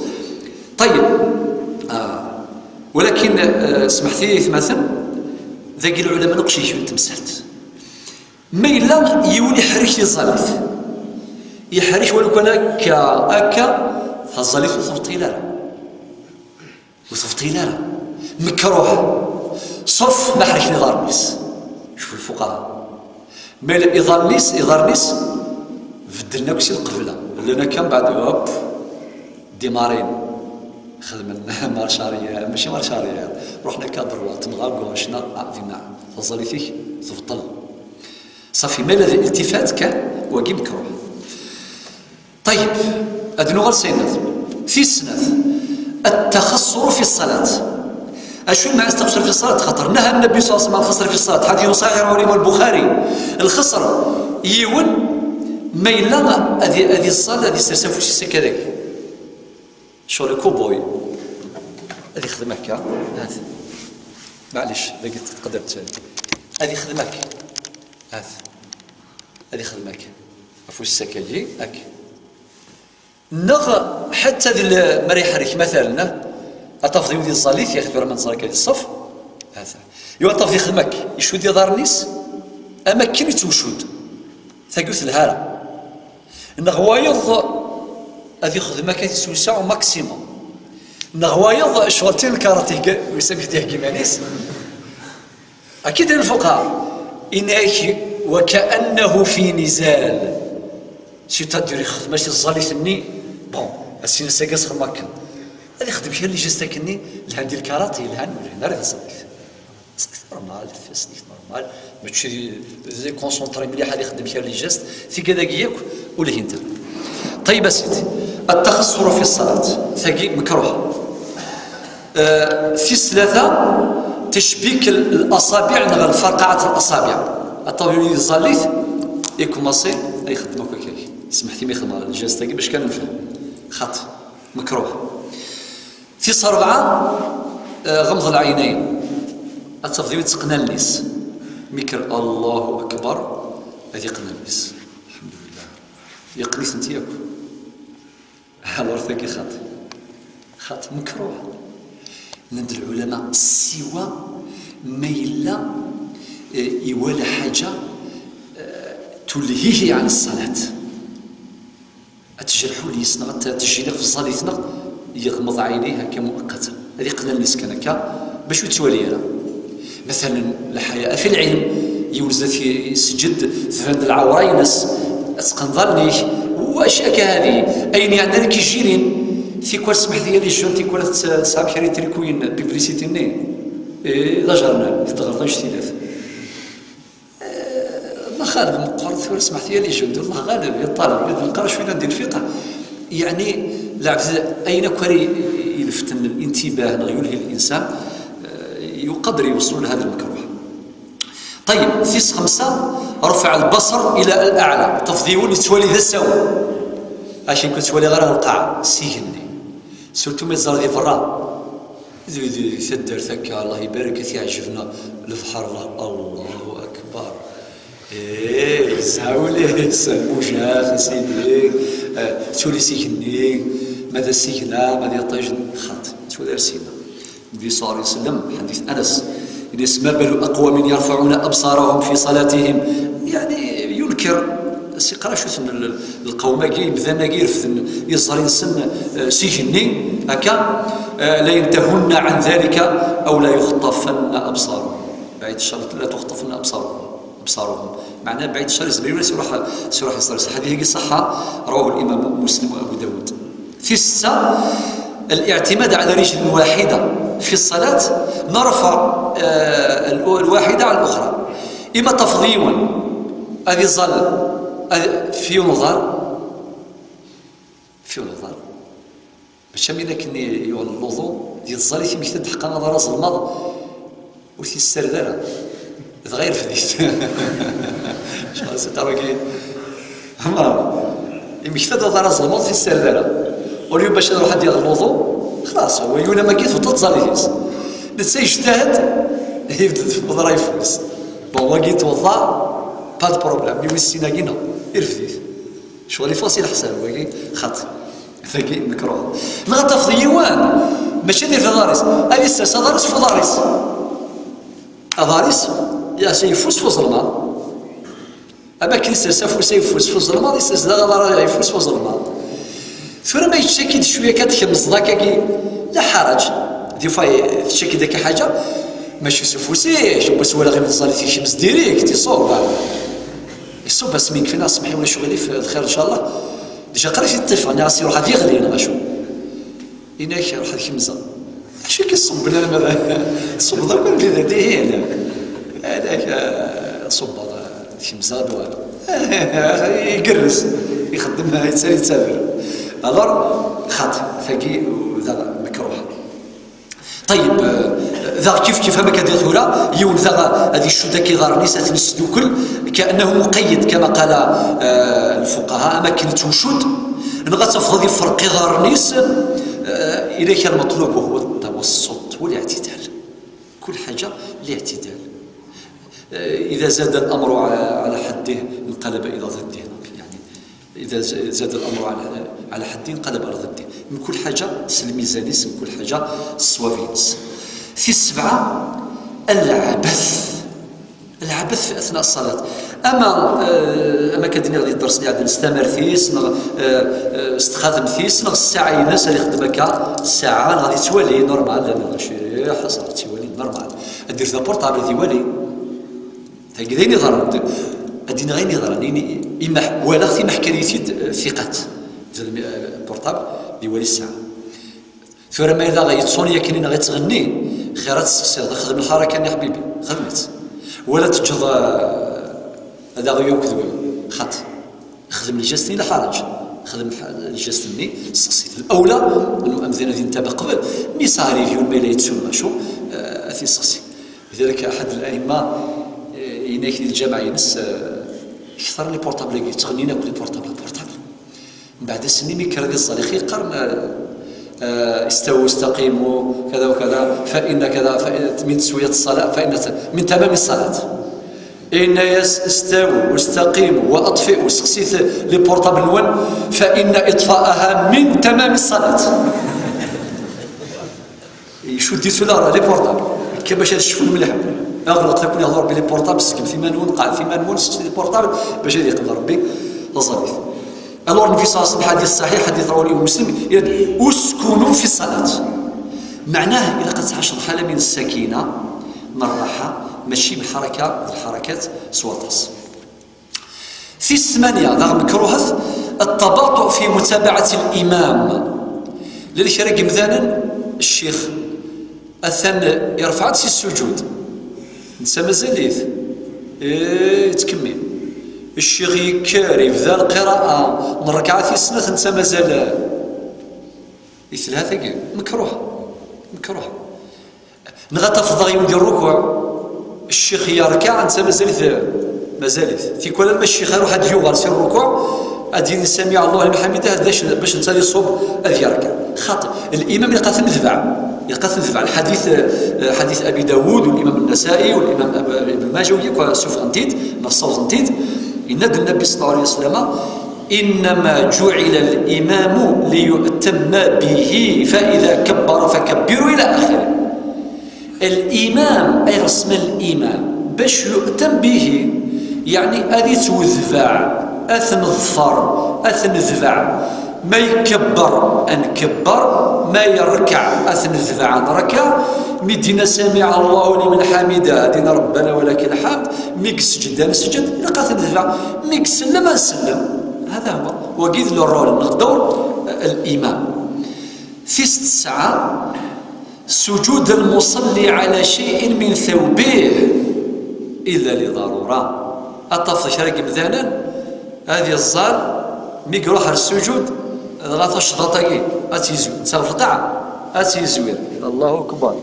Ṭayyeb. Ah. Walakin, eh, smeḥt-iyi, aytmaten, dagi lɛulama neqc yiwet n temsalt. Ma yella yiwen iḥerrek tiẓallit, iḥerrek walu kan akka, akka, taẓallit ur tebṭil ara. Ur tebṭil ara. Mekruh. Sauf ma ḥerken iḍarren-is. Cfu lfuqaha. Ma yella iḍarren-is, iḍarren-is beddlen akk si lqebla. Llan akka, mbeɛd, hop, démarrin. Xedmen marche arrière, mačči marche arrière. Ruḥen akka à droite, neɣ à gauche, neɣ, ah, dinna. Taẓallit-ik tebṭel. Ṣafi, ma yella d iltifat kan, wagi mekruh. Ṭayyeb, ad nuɣal s ayennat. Tis snat, التخصر في الصلاة. Acu lmeɛna التخصر في الصلاة? Xaṭer نهى النبي صلى الله عليه وسلم عن الخصر في الصلاة. Ḥadit ṣaḥiḥ, rawahu الإمام البخاري. Lxeṣr, yiwen, ma yella ad i-, ad iẓẓal, ad isers afus-is akka dagi. Ccɣel cowboy. Ad ixdem akka. Hat. Maɛlic, dagi tqedder-tt. Ad ixdem akka. Hat. Ad ixdem akka. Afus-is akkagi, akka. Neɣ ḥatta di l-, mi ara iḥerrek, matalen, ad tafeḍ yiwen di tẓallit, yaxi tura ma neẓra akka di ṣṣef, hata. Yiwen ad tafeḍ ixdem akka, icudd iḍarren-is, am akken ittwcudd. Tagi ur telha ara. Neɣ wayeḍ ad ixdem akka, ad ittwesɛu maximum. Neɣ wayeḍ, ccɣel tin lkarat ihegga, wissen amek d-ihegga iman-is. Akka i d-nnan lfuqaha, inna-k: "وكأنه في نزال". C'est-à-dire, ixdem-as i tẓallit-nni, bon, as-inin-as akka, xdem akken. Ad ixdem kra n les gestes akkenni, lhan di lkarat, lhan, ur lhin ara di tẓallit. C'est normal, tfesnit normal, mačči d, d concentré mliḥ, ad ixdem kra n les gestes, tigad-agi yakk, ur lhint ara. Ṭayyeb a sidi, التخصر في الصلاة, tagi, mekruh. Eh, tis tlata, tecbik l-, l-aṣabiɛ neɣ lferqaɛat n l'aṣabiɛ. Aṭaw yuli di tẓallit, ikumaṣi, ay xeddem akk akka. Smeḥt-iyi mi xedmeɣ lǧest-agi bac kan nefhem. Xaṭi. Mekruh. Tis rebɛa, eh, ɣemḍ lɛinayen. Ad tafeḍ yiwen teqqen allen-is. Mi kker Allahu Akbar, ad iqqen allen-is. Alḥemdulillah. Yeqqen-itent yakk. Alors tagi xaṭi. Xaṭi, mekruh. Llan-d lɛulama siwa ma yella, eh, iwala ḥaǧa, eh, تلهيه عن الصلاة. Ad tejreḥ ul-is neɣ ad tejjil iɣef-ẓẓalit neɣ yeɣmeḍ ɛinayh akka muqqatan. Ad iqqen allen-is kan akka bac ur yettwali ara. Matalan, lḥaya fi lɛilm, yiwen zdat yesǧed, tban-d lɛawra-ines, ad teqqneḍ allen-ik, wac akka hadi, ayen yeɛnan ki jirin, tikwal smeḥt-iyi les jeunes, tikwal ad tesɛam kra n yitrikuyen, publicité-nni, eh, d ajernan, d tɣerḍ anect-ilat. Eh, Allah ɣaleb meqqer, tura smeḥt-iyi les jeunes, Allah ɣaleb, yeṭṭaleb, d lqara cwi llan di lfiqh. Yeɛni, lɛebd ayen akk ara ileften الانتباه neɣ yulhi الإنسان, eh, يقدر يوصل لهذا المكروه. طيب, tis xemsa, رفع البصر إلى الأعلى, tafeḍ yiwen yettwali d asawen. Acu kan ur ttwaliɣ ara lqaɛa, s igenni. Surtout ma yeẓra di berra. Di, di, di taddart akka, Allah ibarek, ad t-iɛǧeb neɣ lebḥer, Allah, Allahu Akbar. Eh, yesɛa ul-is, mujal, a sidi, eh, tuli s igenni, ma d asigna, ma d iṭij, xaṭi, ttwali ar sina. Nnbi صلى الله عليه وسلم, ḥadit Anas, yenna-yas, ما بال أقوام يرفعون أبصارهم في صلاتهم؟ Yeɛni, yunker, siqra acu-ten l-, l-, lqawm-agi, imdanen-agi irefden iẓri-nsen, eh, s igenni, akka, eh, لينتهن عن ذلك أو ليخطفن أبصارهم. بعيد الشر, لا تخطفن أبصارهم, أبصارهم. Meɛna بعيد الشر, izmer yiwen ad s-iruḥ, s-iruḥ iẓri. Ḥadit-agi ṣaḥḥa, رواه الإمام مسلم وأبو داود. Tis ssetta, الاعتماد على رجل واحدة في الصلاة, نرفع, eh, ال-, الواحدة على الأخرى. Ima tafeḍ yiwen ad iẓẓal, ad, f yiwen uḍar, f yiwen uḍar. Mačči am win akken i yuɣen luḍu, yeẓẓal i timekta d-ḥeqqan aḍar azelmaḍ, ur t-yessared ara. Dɣa yerfed-it. Cɣal si ṭarwagi. Ama, imekta-d aḍar azelmaḍ, ur t-yessared ara. Au lieu bac ad iruḥ ad d-yaɣ luḍu, xlas, هو يولى ma yif-it, tebṭel tẓallit-is. Netta yejtahad, yebded f uḍar ayeffus. Bon, wagi yettweḍḍa, pas de problème. Mi wis sin-agi, non, irfed-it. Ccɣel iffeɣ si leḥsab, wagi xaṭi. Tagi mekruh. Neɣ ad tafeḍ yiwen, mačči ad irfed aḍar-is, ad issers aḍar-is f uḍar-is. Aḍar-is, yas ayeffus f uzelmaḍ. Am akken issers afus ayeffus f uzelmaḍ, issers daɣ aḍar ayeffus f uzelmaḍ. Tura ma yettcaki-d cwiya kan, tkemzeḍ akkagi, la ḥaraǧ. Des fois, tettcaki-d akka ḥaǧa, mačči s ufus-ik, wwas walaɣ imeẓẓal-it yekmez direct, iṣubb. Iṣubb, ass mi yekfi, neɣ semmeḥ-iyi ulac uɣilif, d lxir, ncallah. Déjà qrib yeṭṭif, nniɣ-as iruḥ ad yeɣli, neɣ acu? Yenna-ak, ruḥ ad kemzeɣ. Acu i k-iṣubben alamma d, tṣubbeḍ akk anbida dihin? Alak, ah, ṣubbeḍ, ah, kemzeɣ-d walu. Igerrez, ixeddem, yettali yettader. Alors, xaṭi, tagi, d mekruh. طيب, eh, daɣ kif kif am akka diɣ tura, yiwen daɣ ad icudd akka iḍarren-is, ad ten-isdukkel, كأنه مقيد, كما قال, eh, الفقهاء, am akken ittwcudd, neɣ ad tafeḍ ad iferq iḍarren-is, eh, إليك المطلوب وهو التوسط والاعتدال. كل حاجة الاعتدال. Eh, إذا زاد الأمر على, على حده انقلب إلى ضده, يعني, إذا ز-, زاد الأمر على, على حده انقلب على ضده. Mkul ḥaǧa s lmizan-is, mkul ḥaǧa s ṣṣwab-ines. Tis sebɛa, العبث. العبث في أثناء الصلاة. Ama, eh, ama akka d-nniɣ di dders n iɛeddan, s tamart-is, neɣ, eh, eh, s txademt-is, neɣ ssaɛa-ines, ad ixeddem akka ssaɛa, neɣ ad yettwali normal, neɣ ciḥ, ḥaṣa, ad yettwali normal. Ad d-irfed aportabl, ad iwali. Tagi d ayen iḍerren. Ad d-iniɣ ayen iḍerren. Ini, imaḥ-, walaɣ timaḥkanit-id, eh, thiqat. D lmi-, eh, portable, d iwali ssaɛa. Tura ma yella yettṣuni akken neɣ yettɣenni, xir ad testeqsiḍ, xdem lḥarakat-nni a ḥbibi, xdem-itt. Wala teǧǧeḍ, eh, ad aɣ-yawi akked win. Xaṭi. Xdem lǧast-nni, la ḥaraǧ. Xdem lḥ-, lǧast-nni, seqsi-t. Lawla, anu amdan ad yentabeq qbel, mi yesɛa review, ma yella yettu neɣ acu, eh, ad t-yesseqsi. Lidalik, aḥad الأئمة, eh, yenna-ak di lǧameɛ-ines, eh, kter les portables-agi, ttɣennin akk les portables, portable. Mbeɛd ass-nni, mi yekker ad iẓẓal, ixi yeqqar, eh, آه، استووا استقيموا كذا وكذا، فإن كذا، فإن من تسوية الصلاة، فإن من تمام الصلاة. إن يس-، استووا واستقيموا وأطفئوا، سقسيت لي بورطابل نون، فإن إطفاءها من تمام الصلاة. يشد يسولا لي بورطابل كي باش تشوفوا مليح. اغلق تكون يهضر بلي بورطابل، سكم ثمانون، قاع ثمانون، سقسي لي بورطابل باش يقبل ربي. لازاليت. Alors النبي صلى الله عليه وسلم، حديث صحيح، حديث رواه الإمام مسلم، يقول: اسكنوا في الصلاة. معناه إلا قد تعيش حالة من السكينة، من الراحة، ماشي بحركة، الحركات سواطاس. في الثمانية داغ مكروهة التباطؤ في متابعة الإمام. للكرا قمذانا الشيخ أثن يرفع سي السجود، نسى مازاليت. إيه، تكمل. الشيخ يكار يبدا القراءة من ركعة السنة، نسى مازال. يثلها ثقيل. مكروه. مكروه. نغا تفضغ يودي الركوع، الشيخ يركع، انت مازالت، مازالت. تيكون لما الشيخ يروح هاد يوغال سير الركوع، ادين سمع الله لمن حمده، هذا ش-، باش انت يصوب اذ يركع. خاطئ. الامام يلقى ثم ذبع، يلقى ثم ذبع. الحديث، آه، حديث ابي داود والامام النسائي والامام أب-، ابن ماجه ويكو سوف انتيت، نصوص انتيت. ينادي النبي صلى الله عليه وسلم: إنما جعل الإمام ليؤتم به، فإذا كبر فكبروا، إلى آخره. الإمام، أي رسم الإمام، باش يؤتم به، يعني أذي توذبع، أثنظفر، أثنذبع، ما يكبر أنكبر، ما يركع أثنذبع أنركع، مدينة سمع الله لمن حمده، دين ربنا ولك الحمد، ميك سجد أنسجد، إلى قاثن ذبع، ميك سلم أنسلم. هذا هو. وقيد له الرول، الدور، آه، الإمام. في ست ساعة، سجود المصلي على شيء من ثوبه إلا لضرورة. أطف شرق مذانا، هذه الزال، ميك روح السجود، غاث الشضاطة، أتيزوي، تصرف القاعة، أتيزوي. الله أكبر.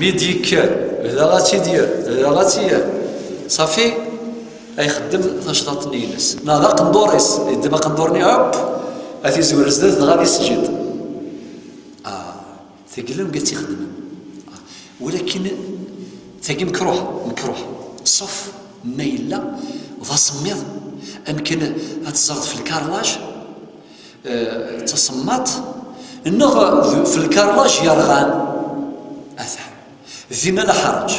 Mi d-yekker, da ad tt-id-yerr, da ad tt-yerr. Ṣafi, ay xeddem tacḍaḍt-nni-ines. Neɣ d aqendur-is, yeddem aqendur-nni, hop, ad t-izwer zdat, dɣa ad isǧed. Ah, tagi d lmegga i tt-ixedmen. Ah, walakin tagi mekruh, mekruh. Ṣef ma yella d asemmiḍ, amkan ad teẓẓaɣ f lkarlac, eh, d tasemmaḍt, neɣ d, f lkarlac yerɣan. Ata. Dinna la ḥaraǧ.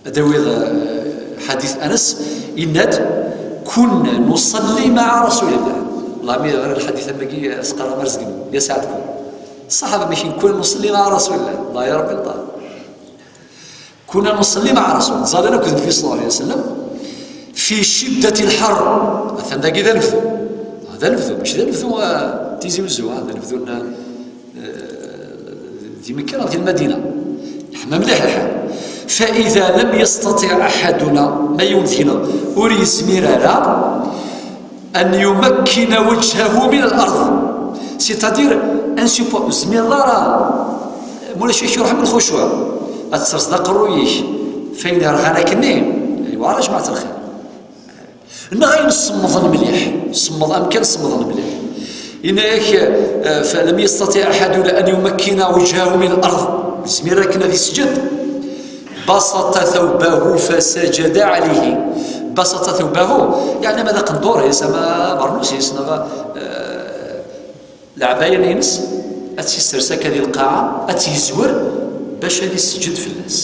Ad awiɣ, eh, ḥadit Anas, yenna-d: كنا نصلي مع رسول الله. Lami ɣer lḥadit am wagi, eh, sqara Marzegni, ya Saɛd Kun. Ṣṣaḥaba mi كنا نصلي مع رسول الله. الله يا رب الله. كنا نصلي مع رسول الله، ẓallen akked Nnbi صلى الله عليه وسلم في شدة الحر. Atan dagi d anebdu. D anebdu, mačči d anebdu, ah, Tizi Wezzu, ah, d anebdu n, eh, di Mekka neɣ di Lmadina. Yeḥma mliḥ lḥal. فإذا لم يستطع أحدنا, ma yiwen deg-neɣ ur yezmir ara, أن يمكن وجهه من الأرض. C'est-à-dire, un support, ur tezmireḍ ara, mulac ak-iruḥ lxucuɛ, ad terẓeḍ aqerruy-ik f ayen yerɣan akkenni, yewɛer a jmaɛt lxir. Neɣ ayen semmḍen mliḥ, semmeḍ amkan semmḍen mliḥ. Yenna-yak, eh, فلم يستطع أحدنا أن يمكن وجهه من الأرض. Ur yezmir akken ad isǧed. بسط ثوبه فسجد عليه. بسط ثوبه, yeɛni ma d aqendur-is, ama abernus-is, neɣ, eh, leɛbaya-nni-ines, ad tt-issers akka di lqaɛa, ad tt-yezwer bac ad isseǧǧed fell-as.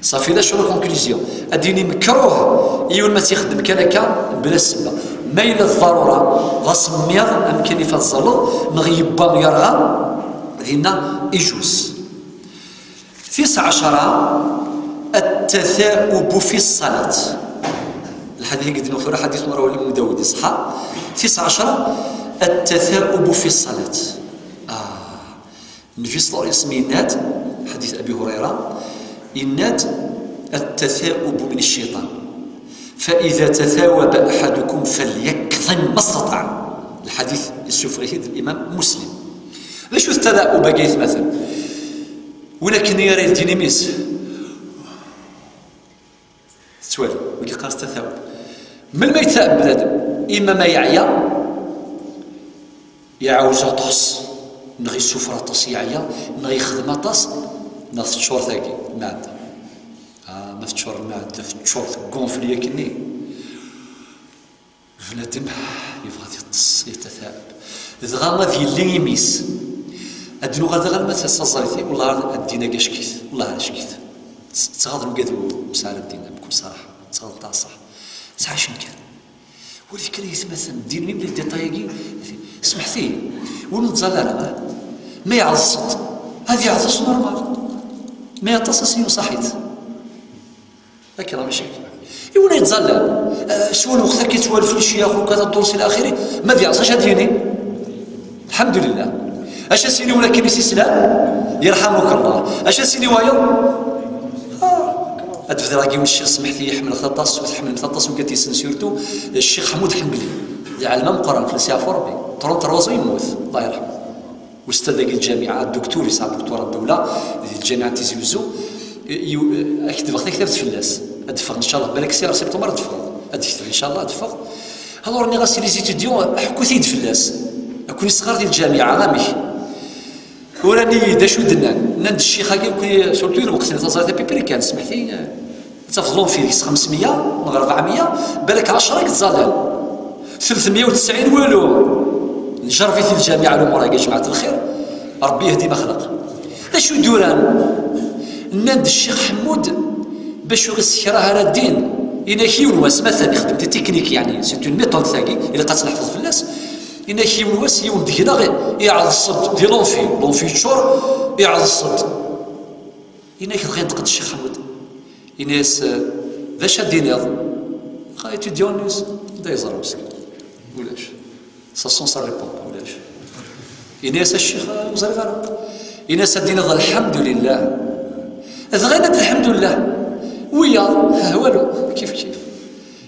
Ṣafi, d acu la conclusion? Ad d-yini mekruh yiwen ma tt-ixeddem kan akka, bla ssebba. Ma yella d ḍarura, d asemmiḍ, amkan i fa tẓalleḍ, neɣ yewwa yerɣa, dinna ijuz. Tis ɛecra, التثاؤب في الصلاة. Lḥadit i d-nniɣ tura, ḥadit n Rawah Abu Dawud, iṣeḥḥa. Tis ɛecra, التثاؤب في الصلاة. Ah. Nnbi ṣalla Llahu ɛalayhi wa sallam yenna-d, ḥadit Abi Hurayra, yenna-d: التثاؤب من الشيطان، فإذا تثاوب أحدكم فليكظم ما استطاع. Lḥadit yessufeɣ-it-id Limam Muslim. D acu-t ttadaub-agi, aytmaten? Win akken i ara yeldin imi-s. Tettwali, wigi qqaren-as tataub. Melmi yettaɛeb bnadem? Ima ma yeɛya, iɛawez aṭas, Neɣ yessufeɣ aṭas, yeɛya, neɣ yexdem aṭas, neɣ teččur tagi lmeɛda. Ah, ma teččur lmeɛda, teččur, tgunfel yakkenni. Bnadem yebɣa ad yeṭṭes, yataɛab. Dɣa ad yelli imi-s. Ad nuɣal daɣen ma tasaẓayt-i, wellah ad d-iniɣ acek-it, wellah acek-it. Ttɣaḍen mgad u Sɛid ddin, bkul ṣaraḥa, ttɣaḍen taɛṣaḥ. Tesɛa cen kan. Ur tekker yetmaten ddin mi mlil détail-agi. Smeḥt-iyi, ur nettẓalla ara. Ma yeɛḍes-d, ad yeɛḍes normal. Ma yeṭṭes, ad s-yini ṣaḥit. Akka, mačči akka. I win yettẓallan, eh, s wa lweqt akka yettwalef ccyax u kada ddurs ila axiri, ma d yeɛṣa, acu ad yini? Lḥemdulillah. Acu ad s-yini win akken i s-islan? Yerḥamuka Allah. Acu ad s-yini wayeḍ? Ah, ad d-bedreɣ yiwen ccix, smeḥt-iyi, ḥemmleɣ-t aṭas, u tḥemmlem-t aṭas, u gat yessen surtout, Ccix Ḥmud Ḥembli. D lɛelm ameqqran, fell-as yeɛfu Ṛebbi. Trente-trois ans yemmut, Allah yerḥem. Ustad dagi lǧamiɛa, dduktur, yesɛa dduktura n ddewla di lǧamiɛa n Tizi Wezzu, i-, i-, ad ketbeɣ taktabt fell-as. Ad d-teffeɣ, ncallah, balak sya ɣer septembre ad d-teffeɣ. Ad d-tekteb, ncallah, ad d-teffeɣ. Alors, nniɣ-as i les étudiants, ḥkut-iyi-d fell-as. Ad ken-isɣer di lǧamiɛa, amek? Uran-iyi-d acu d-nnan. Nnan-d ccix-agi, surtout i lweqt-nni, taẓrayt à peu près kan, smeḥt-iyi, ad tafeḍ l'enfer deg-s xemsmeyya neɣ rebɛemeyya, balak ɛecra i yettẓallan. Tletmeyya u tesɛin walu. Njerreb-it di lǧamiɛa, lumuṛ-agi, a jmaɛat lxir. Ṛebbi yehdi ma xleq. D acu i d-uran? Nnan-d Ccix Ḥemmud, bac ur isekrah ara ddin, inak yiwen wass, matan ixeddem des techniques, yeɛni, c'est une méthode tagi, ilaq ad tt-neḥfeḍ fell-as. Inak yiwen wass, yiwen deg-neɣ iɛeḍs-d di l'enfer, l'enfer yeččur, iɛeḍs-d. Inak dɣa yenṭeq-d Ccix Ḥemmud. Ini-as, eh, d acu ad d-tiniḍ? Dɣa étudiant-nni-s, anda yeẓra meskin? Ulac. Ça sent sa réponse, ulac. Ini-as, a ccix, eh, ur ẓriɣ ara. Ini-as ad d-tiniḍ lḥemdulillah. Dɣa yenna-d lḥemdulillah. Wiyaḍ, ah, walu, kif kif.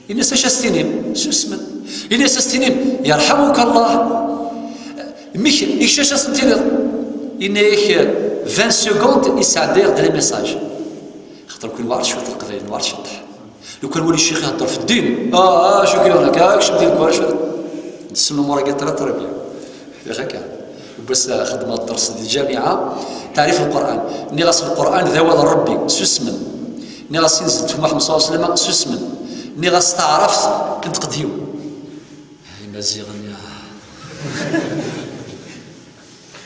Ini-as acu ad s-tinim? Susmen. Ini-as ad s-tinim yerḥamuka Allah. Mik, ikcac ad s-tiniḍ. Ini-ak vingt secondes, isɛedda-yaɣ-d les messages. Xaṭer lukan weɛṛ cwiṭ leqbayel, weɛṛ ceṭṭeḥ. Lukan wali ccix ihedder f ddin, ah, ah, acu k-yuɣen akka, kcem di lekwac. Nessen lumuṛ-agi très, très bien. Yak akka. Yiwwas xedmeɣ dders di lǧamiɛa, taɛrif Lqur'an. Nniɣ-as Lqur'an d awal n Ṛebbi, susmen. Nniɣ-as inzel-d ɣef Muḥemmed ṣalla Llahu ɛalayhi wa sallam, susmen. Nniɣ-as taɛrabt, inṭeq-d yiwen. Ay Imaziɣen, ya.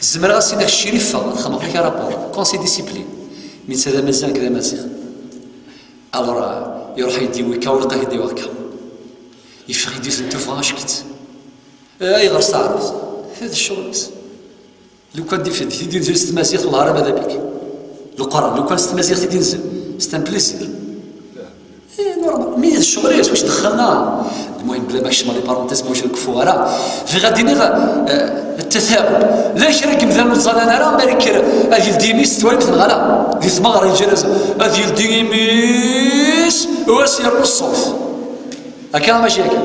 Zemreɣ ad s-iniɣ Crif, ad xedmeɣ fell-ak rapport. Conseil discipline. Mi netta d Amaziɣ, nekk d Amaziɣ. Alors, euh, iruḥ-iyi-d yiwi akka, ur ilaq ad ak-d-iwaɣ akka. Yeffeɣ-iyi-d yiwet n tuffɣa, acek-itt. Eh, ayɣer s taɛrabt? D ccɣel-is. Lukan d-, d tidinzel s tmaziɣt, wellah ara ma d abik. Leqran, lukan s tmaziɣt i d-inzel, c'est un plaisir. Eh, normal. Mi d ccɣel-is, wac dxelna? Lmuhim, bla ma kecmeɣ les parenthèses, ma ur nekfu ara. Bɣiɣ ad d-iniɣ, eh, ttaɛab. Llan kra n yimdanen ur ttẓallan ara, ma yekker ad yeldi imi-s, twalimt neɣ ala? Di tmeɣra, yeǧǧa-as ad yeldi imi-s, u ad s-yernu ṣṣut. Akka, mačči akka?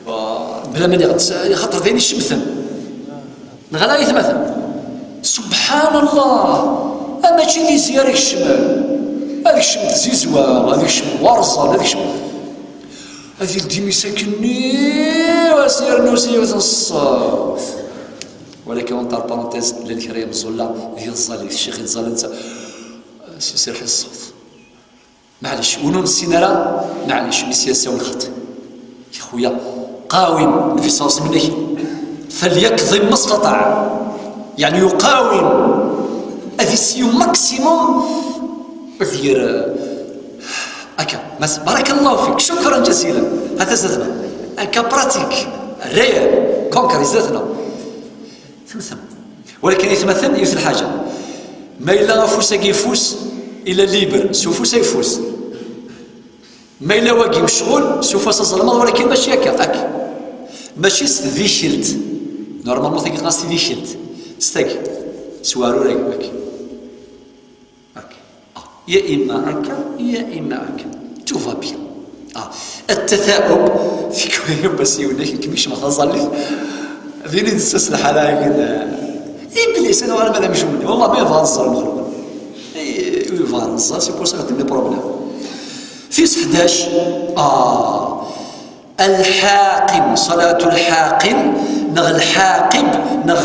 Ah, bla ma nniɣ-d, xaṭer d ayen icemten. Neɣ ala aytmaten? Subḥan Allah! A mačči d izi ara kecmen. Ad kecmen tzizwa, ad kecmen warẓan, ad kecmen. Ad yeldi imi-s akkenni, ad s-yernu s yiwet n ṣṣut. Walakin, entre parenthèses, llan kra yemẓulla, d iẓẓali, d ccix yettẓallan, netta, s-, s-, s-, ṣṣut. Maɛlic, win ur nessin ara, maɛlic, mi s-yassa lxaṭi. Ya xuya, qawim, Nnbi ṣalla Llahu ɛalayhi wa sallam, فليكظم ما استطاع. Yeɛni yuqawim, ad yessi maximum, ad yer, akka, mas-, barakallahu fik, cukran jazilan. Hata zatna. Akka pratique, réel, concret zatna. Temtem. Walakin aytmaten, yiwet lḥaǧa. Ma yella afus-agi ifus, illa libre, s ufus ay ifus. Ma yella wagi mecɣul, s ufus azelmaḍ, walakin mačči akka, ak. Mačči s tdikelt. Normalement, tagi ɣas tdikelt. S tagi. S uɛrur-agi, ak. Ok. Ah, ya imma akka, ya imma akka. Tout va bien. Ah, التثاؤب, tikwal yiwwas yiwen-ik, kem-, kecmeɣ taẓallit. Din i d-tessas lḥala-agi d, Iblis, anwa ara mad amcum-nni? Wallah, ma yebɣa ad nẓer Mexluq. Eh, yebɣa ad nẓer, c'est pour ça que des problèmes. Tis ḥdac, ah, الحاقم, صلاة الحاقم, neɣ الحاقب, neɣ,